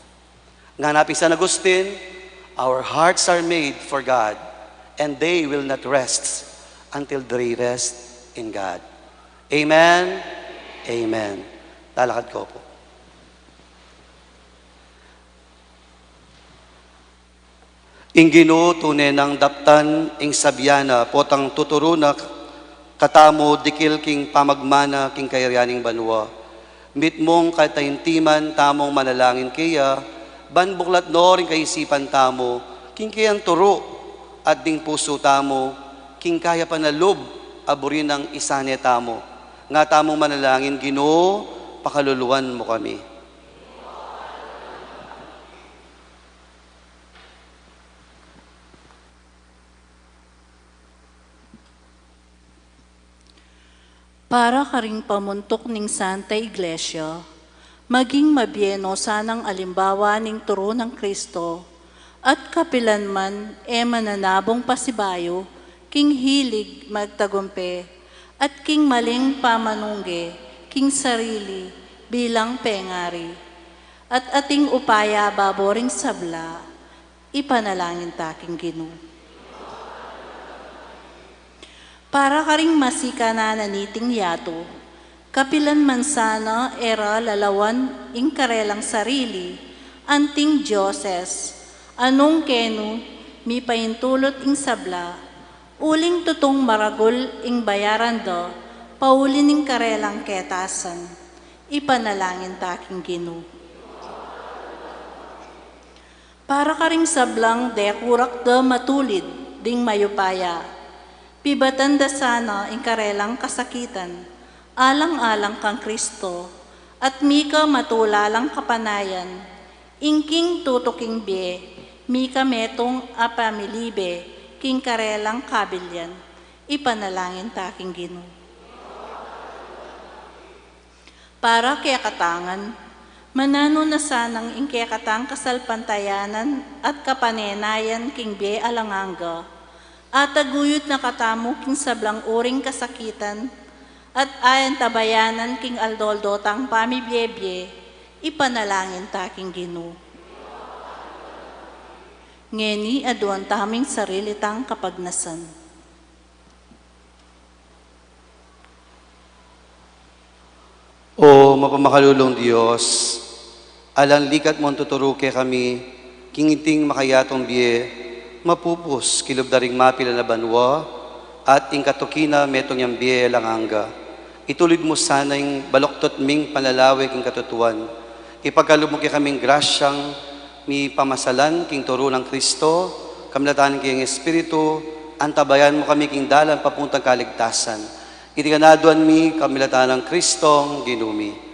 Ngana pin San Agustin, "Our hearts are made for God, and they will not rest until they rest in God." Amen? Amen. Talakad ko po. Ing Ginu tune nang daptan ing sabyan na potang tuturu na katamu dikil king pamagmana king kayarian ning banua. Mitmung kataintiman tamung manalangin keya, ban buklat no ring kaisipan tamu king keyang turu, at ding pusu tamu king kayapan a lub a buri nang isane tamu. Nga tamung manalangin, Ginu, pakaluluan mu kami. Para karing pamuntuk ning Santa Iglesia, maging mabie no sanang alimbawa ning turu nang Kristo, at kapilan man e mananabung pasibayu king hilig magtagumpe, at king maling pamanungge king sarili bilang pengari, at ating upaya babo ring sabla, ipanalangin ta king Ginu. Para karing masikanan na niting yatu, kapilan man sana e ra lalawan ing karelang sarili anting dioses, a nung kenu mipaintulut ing sabla, uling tutung maragul ing bayaran da pauli ning karelang ketasan, ipanalangin ta king Ginu. Para karing sablang dekurak da matulid ding mayupaya, pibatan da sana ing karelang kasakitan, alang-alang kang Kristo, at mika matula lang kapanayan, ing king tutuking bie, mika metung a pamilibe king karelang kabilian, ipanalangin ta king Ginu. Para kekatang ngan, mananu na sanang ing kekatang kasalpantayanan at kapanenayan king bie alang angga, ataguyud na katamu king sablang uring kasakitan, at ayan tabayanan king aldo-aldo tang pamibie-bie, ipanalangin ta king Ginu. Ngeni aduan tamu ing sarili tang kapagnasan. O mapamakalulung Dios, alang likat mung tuturu kekami king iting makayatung bie, mapupus kilub da ring mapilan a banua, at ing katuki na metung yang bie alang angga. Itulid mu sana ing baluktot ming panlalawe king katutuan. Ipagkalub mu kekaming grasyang mipamasalan king turu nang Kristo, kamilatan ning kayang Espiritu, antabayan mu kami king dalan papuntang kaligtasan. Iti ngan aduan mi kamilatan nang Kristong Ginu mi.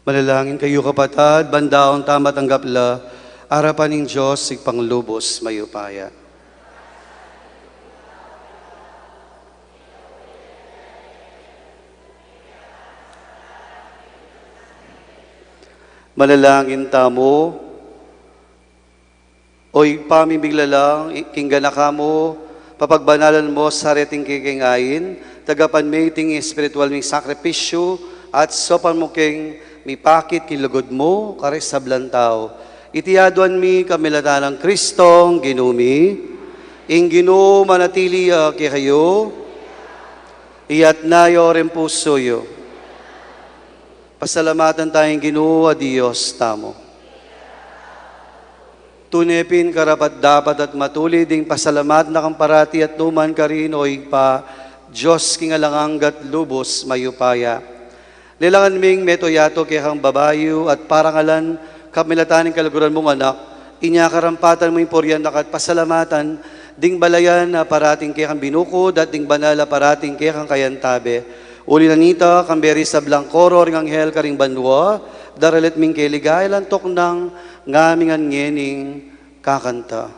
Manalangin kayu, kapatad, ban daun tang matanggap la arapan ning Dios, Ibpang lubus mayupaya. Manalangin tamu. O Ibpa ming miglalang, i-, king ganaka mu, papagbanalan mu sa reting kekeng ain, tagapan me iting espiritual ming sakripisyu, at saupan mu keng mipakit king lugud mu, karing sablang tau. Iti aduan mi kamilatan nang Kristong Ginu mi. Ing Ginu manatili ya kekayu, iyatas yu ring pusu yu. Pasalamatan taya ing Ginu a Dios tamu. Tune pin karapat-dapat at matulid ing pasalamat na kang parati at nukarin man, O Ibpa, Dios king alang angga at lubus mayupaya. Kailangan ming meto-yato kekang babayu at parangalan kamilatan ning kaluguran mung Anak, inya karampatan mu ing purian daka at pasalamatan, ding balayan a parating kekang binukud at ding banal a parating kekang kayantabe. Uli na nita, kambe ring sablang koro ring anghel karing banua, daralit ming keligayan, tuknang ngaming ngening kakanta.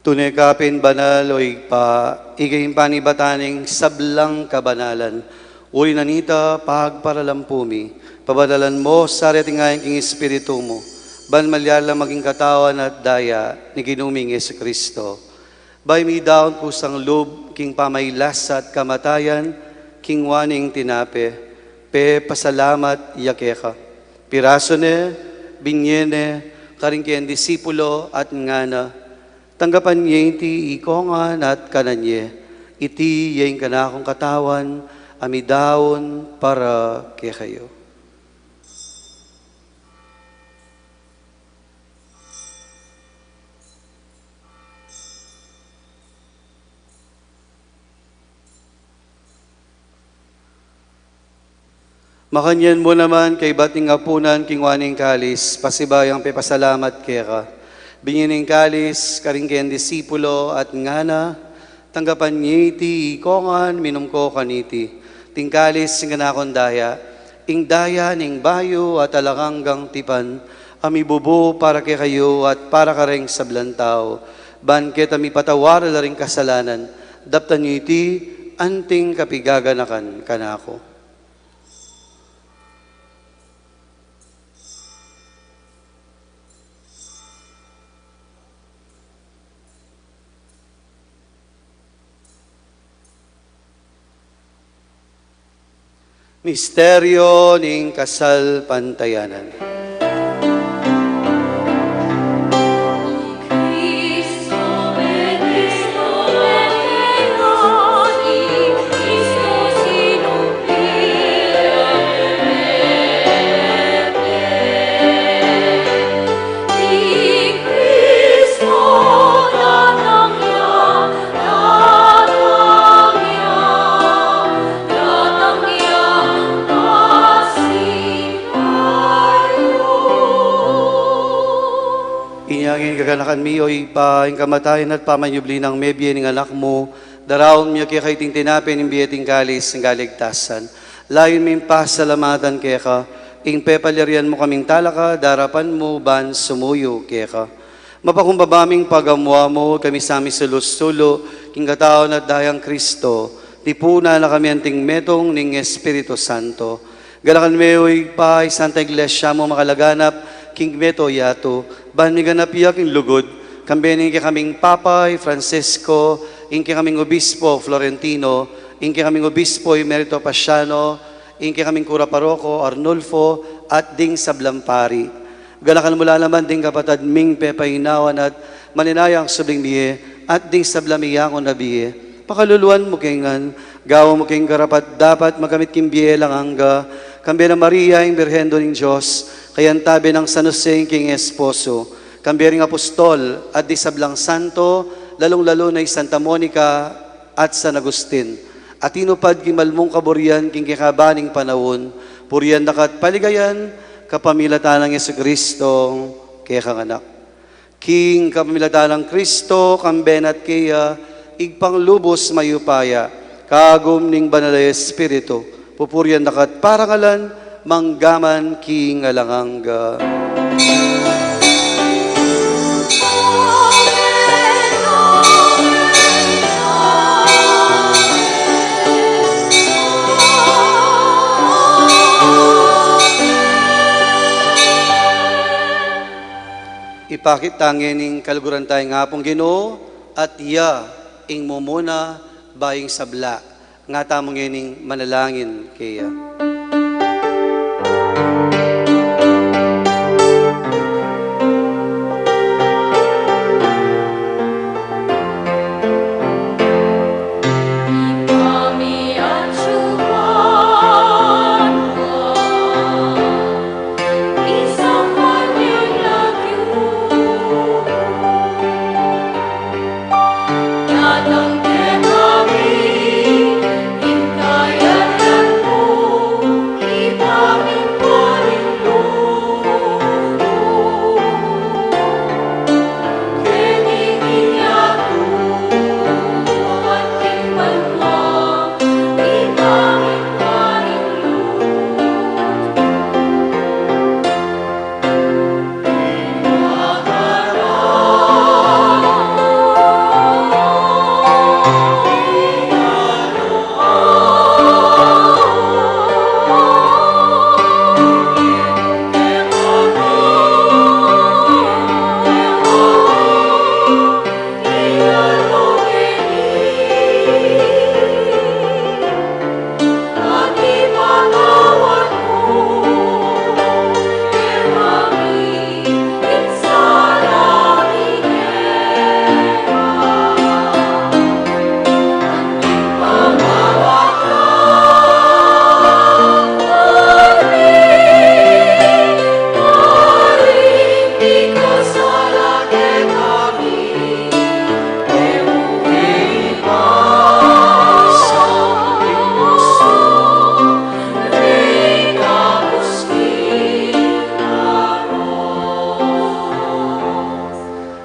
Tune ka pin banal, O Ibpa, ika ing panibatan ning sablang kabanalan. Uli na nita, pagparalampu mi, pabanalan mu sa reting ain king Espiritu mu, ban malyari lang maging katawan at daya ning Ginu ming Jesucristo. Bayu mi daun kusang lub king pamailasa at kamatayan, kinua ne ing tinape, pepasalamat ya keka. Pirasu ne, binye ne karing kayang disipulo at ngana: Tanggapan ye iti ikongan at kanan ye, iti ya ing kanakung katawan a midaun para kekayu. Makanyan mu naman kaybat ning apunan, kinua ne ing kalis, pasibayu yang pepasalamat keka. Binye ne ing kalis karing kayang disipulo at ngana: Tanggapan ye iti ikongan, minum ko kaniti. Iti ing kalis ning kanakung daya, ing daya ning bayu at alang anggang tipan, a mibubu para kekayu at para kareng sablang tau, ban keta mipatawad la ring kasalanan. Daptan yu iti anting kapigaganakan kanaku. Misteryo ning kasalpantayanan. Inya ngeni, gaganakan mi, O Ibpa, ing kamatayan at pamanyubli nang mebie ning Anak mu, daraun mi keka iting tinape ning bie at ing kalis ning kaligtasan. Layun ming pasalamatan keka Ing pepalyarian mu kaming talakad, darapan mu ban sumuyu keka. Mapakumbaba ming pagamu-amu kami sa misulu-sulu king katawan at dayang Kristo, tipunan na kami anting metung ning Espiritu Santo. Galakan me, O Ibpa, ing Santa Iglesia mung makalaganap king meto yatu, ban miganap ya king lugud, kambe ning kekaming Papa i Francisco, ing kekaming Obispo Florentino, ing kekaming Obispo Emerito Paciano, ing kekaming Kura Paroko Arnulfo, at ding sablang pari. Galakan mu la naman ding kapatad ming pepainawan at maninayang subling mie, at ding sabla miyang una bie. Pakaluluan mu keng ngan, gawan mu keng karapat-dapat makamit king bie alang angga, kambe nang Maria ing Birhen Indu ning Dios, kayantabe nang San Jose ing king esposo, kambe ring apostol at ding sablang santo, lalung-lalu na i Santa Monica at San Agustin, a tinupad king malmung kaburian king kekaban ning panaun, purian da ka at paligayan, kapamilatan nang Jesucristo, kekang Anak. King kapamilatan nang Kristo, kambe na at keya, Ibpang lubus mayupaya, kagum ning Banal a Espiritu, pupurian da ka at parangalan, mangga man king alang angga. Ipakit ta ngeni ing kaluguran taya king Apung Ginu, at iya ing mumuna bayu ing sabla. Nga tamu ngening manalangin keya.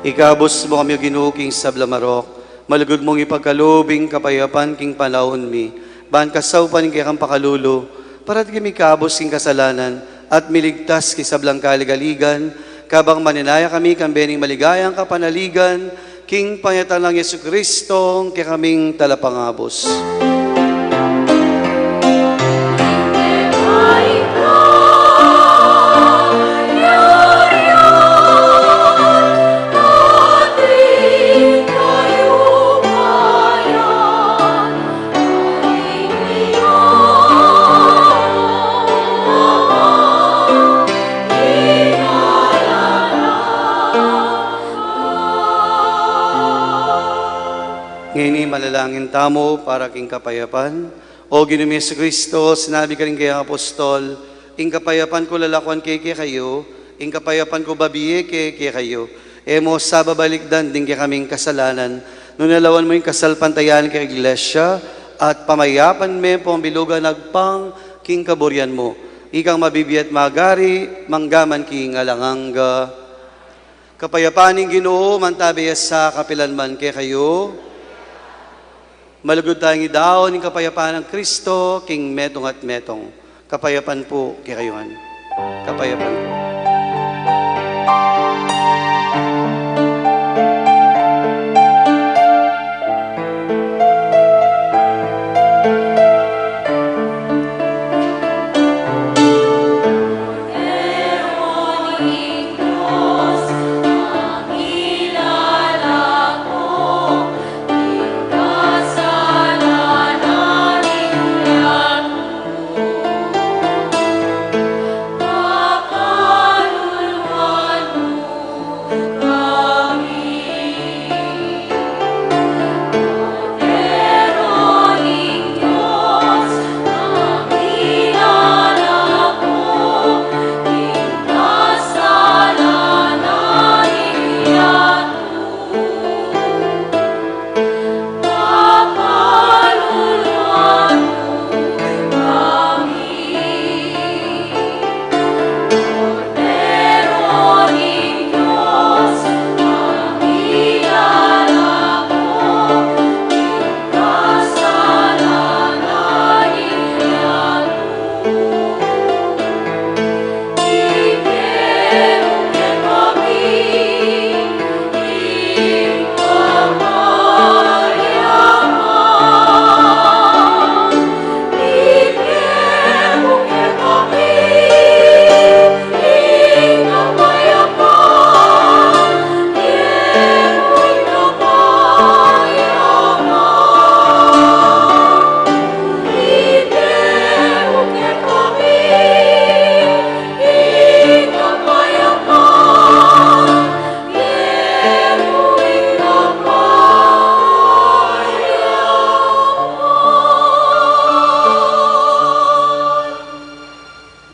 Ikabus mu kami, O Ginu, king sablang marok. Malugud mung ipagkalub ing kapayapan king panaun mi, ban kasaupan ning kekang pakalulu, parati kami ikabus king kasalanan, at miligtas king sablang kaligaligan, kabang maninaya kami kambe ning maligayang kapanaligan, king panyatang nang Jesucristo, ing kekaming Talapangabus. Ngeni manalangin tamu para king kapayapan. O Ginu ming Jesucristo, sinabi mu karing kekang apostol, "Ing kapayapan ku lalakuan ke kekayu, ing kapayapan ku babie ke kekayu." E mu sa babalikdan ding kekaming kasalanan, nune lawan mu ing kasalpantayanan ning Iglesia, at pamayapan me pung bilugan agpang king kaburian mu. Ikang mabibie at magari, mangga man king alang angga. Kapayapan ning Ginu mantabe ya sa kapilan man kekayu. Malugud tayang idaun ing kapayapan nang Kristo king metung at metung. Kapayapan pu kekayu ngan. Kapayapan ku.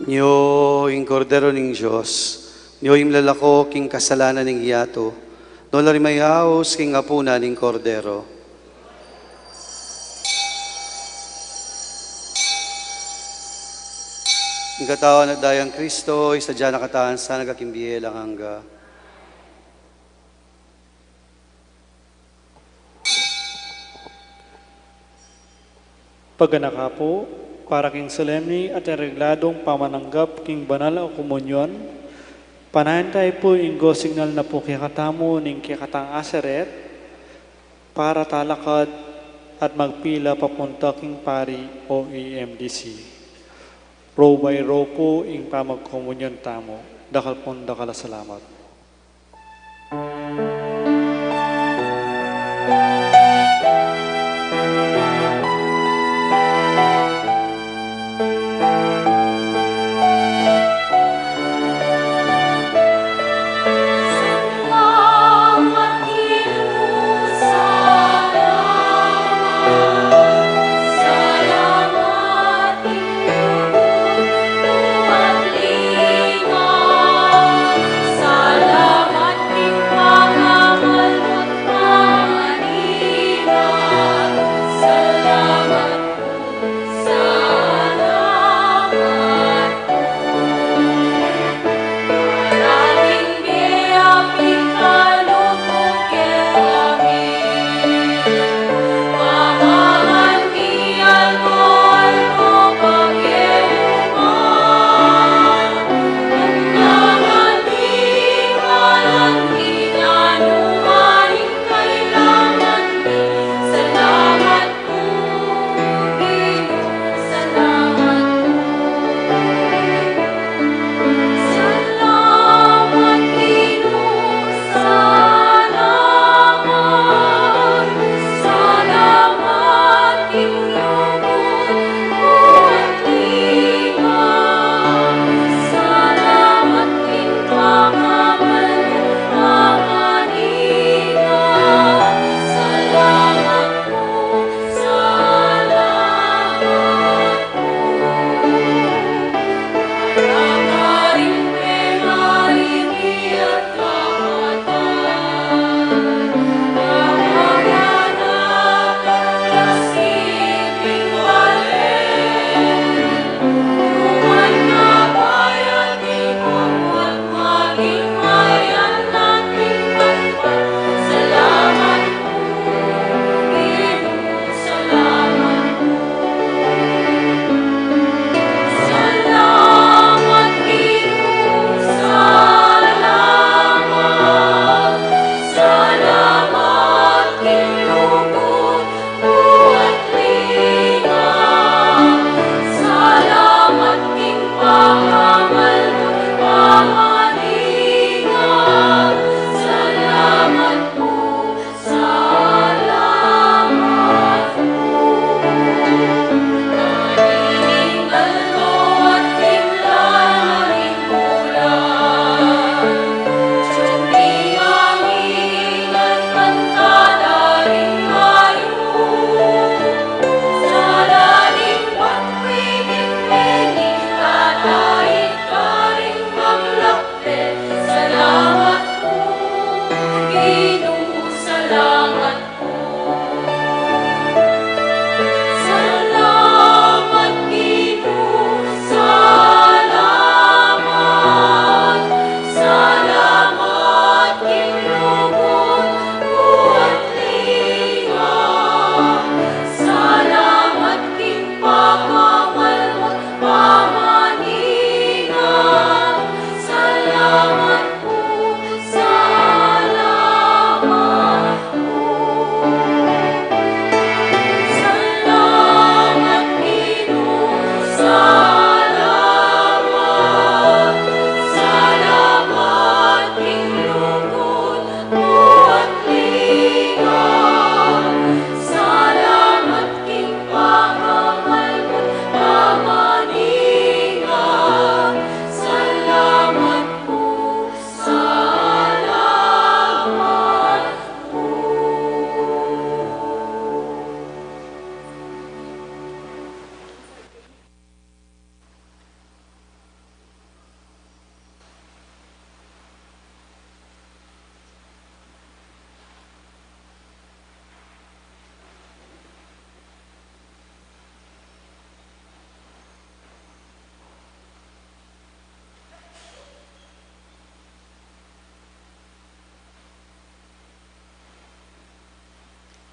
Nyo ing Kordero ning Dios, nyo ing lalako king kasalanan ning yatu, nolarin mayaus king apunan ning Kordero. Ing katawan at dayang Kristo, isadia na katamu sana king bie alang angga. Paganaka pu, para king solemne at aregladung pamananggap king banal a komunyon, panayan tamu pu ing go signal na pu kekatamu ning kekatang aseret, para talakad at magpila papunta king pari o E M D C. Row by row pu ing pamagkomunyon tamu. Dakal pung dakal a salamat.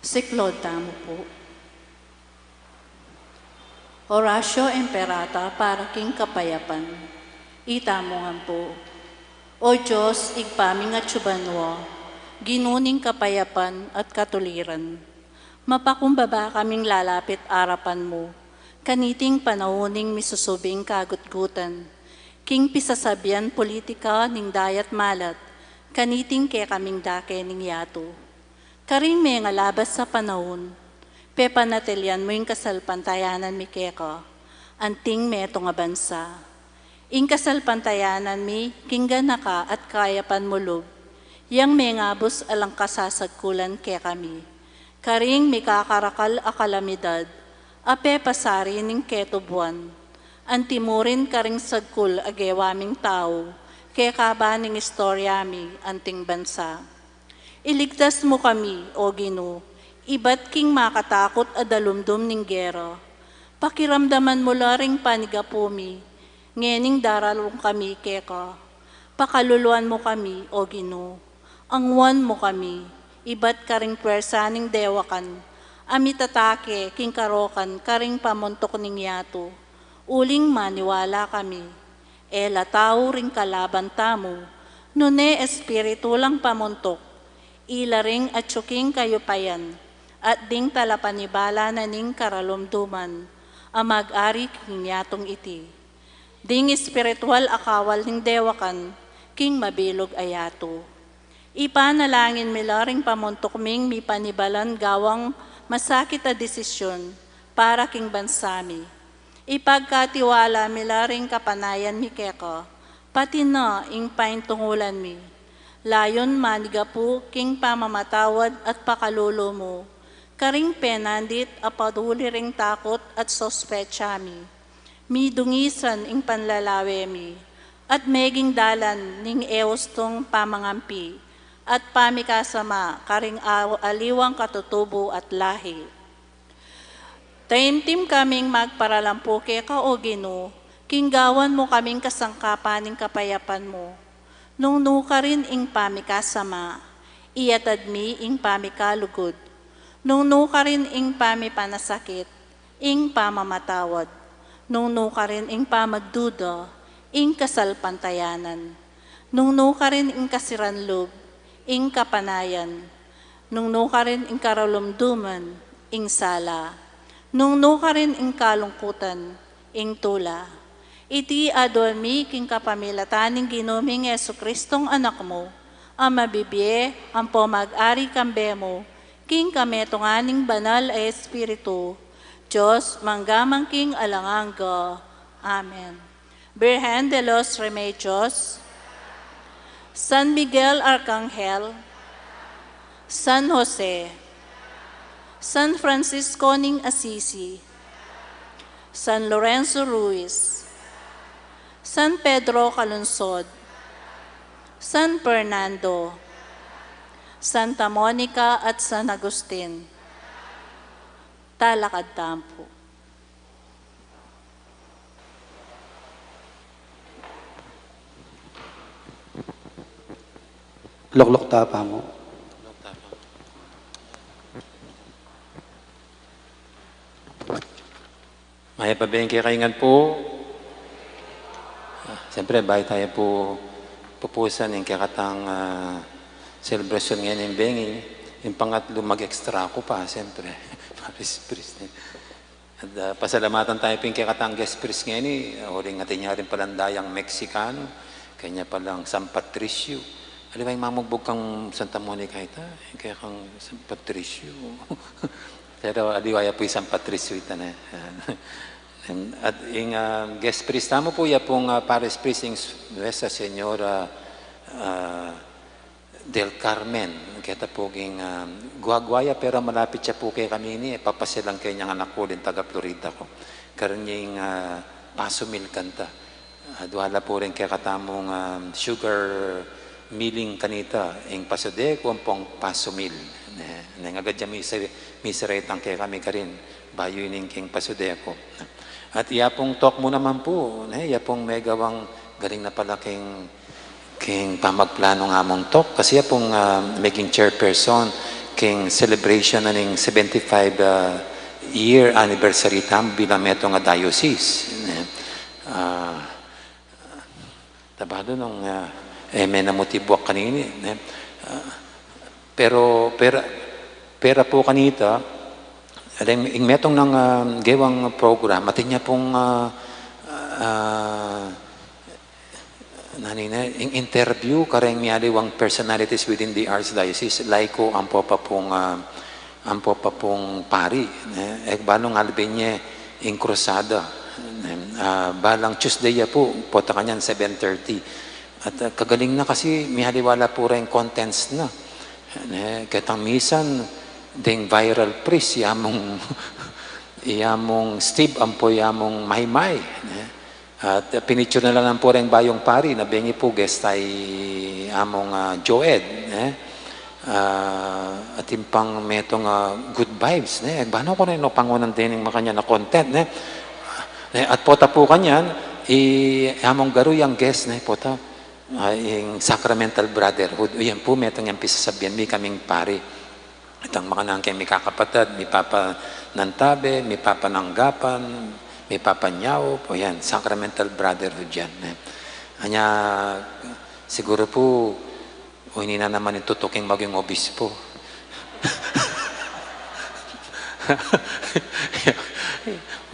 Siklaud tamu pu. Oratio Imperata para king kapayapan. Itamu ngan pu. O Dios, Ibpa ming atsu banua, Ginu ning kapayapan at katuliran, mapakumbaba kaming lalapit arapan mu kaniting panaun ning misusubing kagutgutan king pisasabian politika ning dayat malat kaniting kekaming dake ning yatu. Karing mengalabas a panaun, pepanatilian mu ing kasalpantayanan mi keka, anting metung a bansa. Ing kasalpantayanan mi king ganaka at kayapan mu lub, yang mengabus alang kasasagkulan kekami karing mikakarakal a kalamidad a pepasari ning ketubuan, antimurin karing sagkul a gewa ming tau kekaba ning istorya mi anting bansa. Iligtas mu kami, O Ginu, ibat king makatakut a dalumdum ning gera. Pakiramdaman mu la ring panigapu mi ngening daralung kami keka. Pakaluluan mu kami, O Ginu. Anguan mu kami ibat karing pwersa ning dewakan a mitatake king karokan karing pamuntuk ning yatu. Uling maniwala kami, e la tau ring kalaban tamu, nune espiritu lang pamuntuk, ila ring atsu king kayupayan at ding talapanibala na ning karalumduman a mag-ari king yatung iti. Ding espiritual a kawal ning dewakan king mabilug a yatu. Ipanalangin mi la ring pamuntuk ming mipanibalan gawang masakit a desisyun para king bansa mi. Ipagkatiwala mi la ring kapanayan mi keka, pati na ing paintungulan mi. Layun manigapu king pamamatawad at pakalulu mu karing penandit a paduli ring takut at sospecha mi. Midungisan ing panlalawe mi at meging dalan ning e ustung pamangampi at pamikasama karing aw-, aliwang katutubu at lahi. Taimtim kaming magparalampu keka, O Ginu, king gawan mu kaming kasangkapan ning kapayapan mu. Nung nukarin ing pamikasama, iyatad mi ing pamikalugud. Nung nukarin ing pamipanasakit, ing pamamatawad. Nung nukarin ing pamagduda, ing kasalpantayanan. Nung nukarin ing kasiranlub, ing kapanayan. Nung nukarin ing karalumduman, ing sala. Nung nukarin ing kalungkutan, ing tula. Iti aduan mi king kapamilatan ning Ginu ming Jesucristong Anak mu, a mabibie ampo mag-ari kambe mu, king kametungan ning Banal a Espiritu, Dios, mangga man king alang angga. Amen. Virgen de los Remedios, San Miguel Arcangel, San Jose, San Francisco ning Assisi, San Lorenzo Ruiz, San Pedro Calungsod, San Fernando, Santa Monica at San Agustin. Talakad tamu pu. Lukluk ta pa mu. Mayap a beng kekayu ngan pu. Ah, siyempre, bayu tayu pu pupusan ing kekatang, ah, selebrasyon ngeni, beng, ing pangatlu mag-extra ku pa, siyempre. Paris, Paris. At, ah, pasalamatan tayu pin kekatang guest priest ngeni, uling atin ya rin palang dayang Meksikanu, kanya palang San Patricio. Aliwa ing mamugbug kang Santa Monica ita, kaya kang San Patricio. Pero aliwa ya pu ing San Patricio ita ne. At ing, ah, guest priest tamu pu, ya pung, ah, parish priest ing Nuestra Señora, ah, del Carmen, keta pu king, ah, Guaguaya, pero malapit ya pu kekami ini, e, papasyalan ke niang anak ku, uling taga Florida ku. Karin ya ing, ah, Paso Mill kanta. Ah, dua la pu ring kekatamung, ah, sugar milling kanita, ing Pasodeco ampong Paso Mill. Ne, ne, ngagad ya misa, misa reta kekami karin, bayu ining king Pasodeco. At ya pung tok mu naman pu, ne, ya pung megawang galing na pala king king pamagplanu ning among tok, kasi ya pung, ah, meging chairperson king celebration na ning seventy-five, ah, year anniversary tamu bilang metung a diocese, ne? Ah, tabado nung, ah, e me na mu tibuak kanini, ne? Ah, pero, pera, pera pu kanita, aling, ing metung nang, ah, gewang program, atin ya pung, ah, ah, nanu ne, ing interview kareng mialiwang personalities within the Archdiocese, laiko ampo pa pung, ah, ampo pa pung pari, ne? E ku balu nung albe ne ing krusada, ne? Ah, balang Tuesday ya pu, pota kanyan seven thirty. At, ah, kagaling na kasi mialiwa la pu reng contents na. Ne? Ketang misan, deng viral priest, ya mung, ya mung Steve ampo ya mung Maymay, ne? At, ah, pinicture na la naman pu reng bayung pari, na bengi pu guest i among, ah, Joed, eh? Ah, atin pang metung, ah, good vibes, ne? Bano ku ne no pangunan dening makanyan a content, ne? Ne, at pota pu kanyan, i among Garu yang guest, ne? Pota, ah, ing Sacramental Brotherhood, yan pu metung yang pisasabian mi kaming pari. Itang makanyan keng mikakapatad, mipapanantabe, mipapananggapan, mipapanyaup, o yan, Sacramental Brotherhood yan, eh. Anya, siguru pu, o ini na naman ing tutuking maging obispo.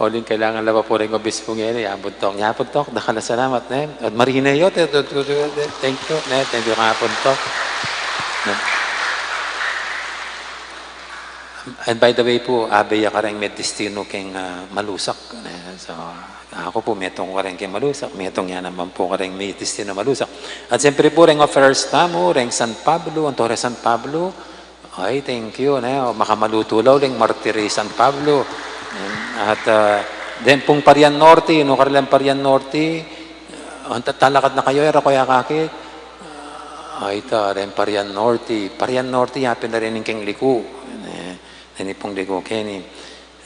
Uling kailangan la pa pu ring obispo ngeni, ya buntuk, ya buntuk, dakal a salamat, ne? At marine yu, te, te, te, te, thank you, ne? Thank you, ya buntuk. Ne? And by the way pu, abe ya kareng me destinu keng, ah, Malusak, ne? So, aku pu, metung kareng keng Malusak, metung ya naman pu kareng me destinu Malusak. At siyempre pu, reng offerers tamu, reng San Pablo, anto reng San Pablo, ay, thank you, ne? O, makamalutu la uling martiri San Pablo. At, ah, den pung Parian Norte, nu karin lang Parian Norte, ah, talakad na kayu, e ra kayu akakit. Ay, ta, den Parian Norte. Parian Norte, yapin na rin keng liku. Ne? Ini pung liku keni.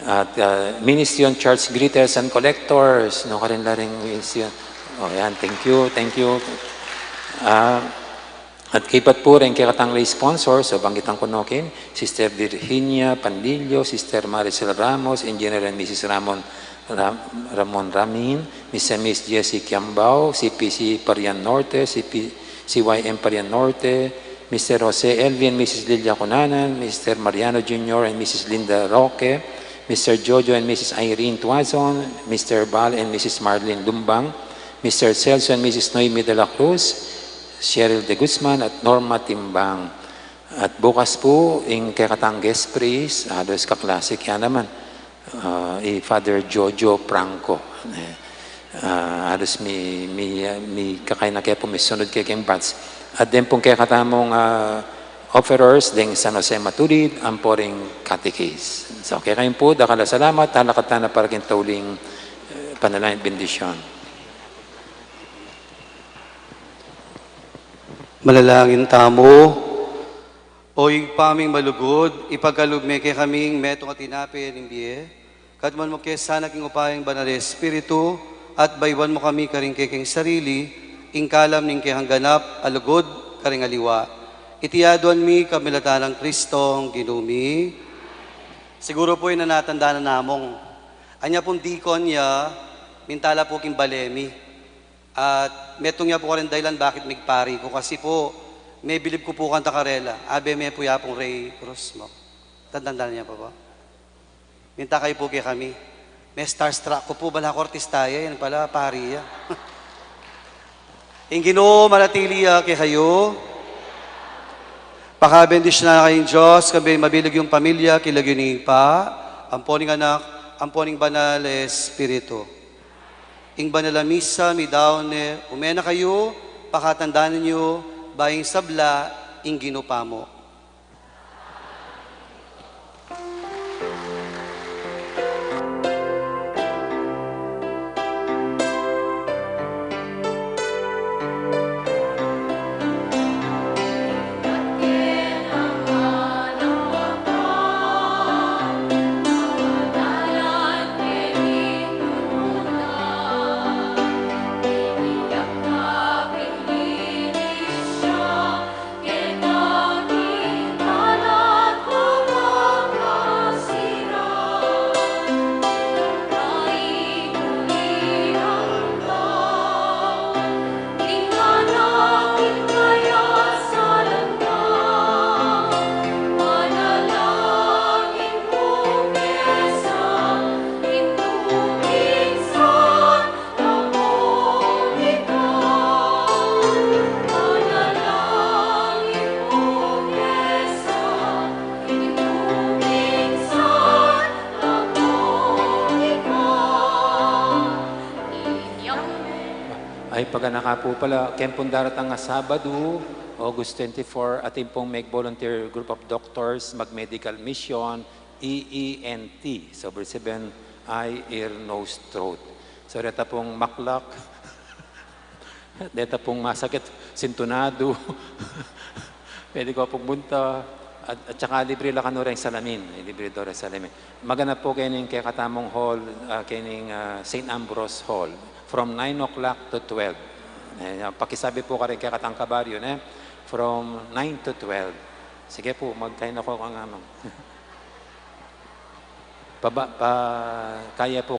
At, ah, Ministry on Church Greeters and Collectors, nu karin la ring ministry. O, yan, thank you, thank you. Ah, At kaybat pu reng kekatang lay sponsors, o banggitan ku no king, Sister Virginia Pandillo, Sister Maricel Ramos, Engineer and Missus Ramon, Ra-, Ramon Ramin, Mister and Miss Jessie Kiambao, C P C Parian Norte, C P, C Y M Parian Norte, Mister Jose Elvin and Missus Lilia Cunanan, Mister Mariano Junior and Missus Linda Roque, Mister Jojo and Missus Irene Tuazon, Mister Val and Missus Marlene Lumbang, Mister Celso and Missus Noemi de la Cruz, Cheryl de Guzman at Norma Timbang. At bukas pu, ing kekatang guest priest, halos kaklase ke ya naman, ah, i Father Jojo Franco. Eh, ah, halos mi, mi, mi kakaina ke pu, misunud ke keng batch. At den pung kekatamung, ah, offerers, deng San Jose Matulid, ampo ring catechist. So, kekayu pu, dakal a salamat, talakad tana para king tauling, eh, panalangin at bendisyon. Manalangin tamu. O Ibpa ming malugud, ipagkalub me kekaming metung a tinape ning bie, katmuan mu ke sana king upaya ning Banal a Espiritu, at bayuan mu kami karing kekeng sarili, ing kalam ning kekang ganap a lugud karing aliwa. Iti aduan mi kapamilatan nang Kristong Ginu mi. Siguru pu, e na natandanan namung. Anya pung dikon ya, minta la pu king bale mi. At metung ya pu karin dahilan bakit migpari ku, kasi pu, mebilib ku pu kanta karela, abe me pu ya pung Rey Cruz mu. Tandanan ya pa ba? Minta kayu pu kekami. Me-starstruck ku pu, bala ku artista ya, yan pala, pari ya. Ing Ginu manatili ya kekayu. Pakabendisyunan na kayung Dios, kambe ing mabilug yung pamilya, king lagyu ning Ibpa, ampo ning Anak, ampo ning Banal a Espiritu. Ing banal a misa midaun ne, ume na kayu, pakatandanan yu, ba ing sabla, ing Ginu pamu. Magana ka pu pala, keng pung daratang a Sabadu, August twenty-four, atin pung Make Volunteer Group of Doctors, mag-medical mission, E E N T. So, ibig sabihin, eye, ear, nose, throat. So, deta pung maklak, deta pung masakit, sintunadu. Pwede ko pung punta. At, at saka libre la kanu reng salamin. Libre daw reng salamin. Magana pu kening kekatamung hall, ah, kening, ah, Saint Ambrose Hall. From nine o'clock to twelve. Eh, pakisabi pu karing kekatang kabaryo, ne? From nine to twelve. Sige pu, magkain ako kang amang. Paba-, pa, kaya pu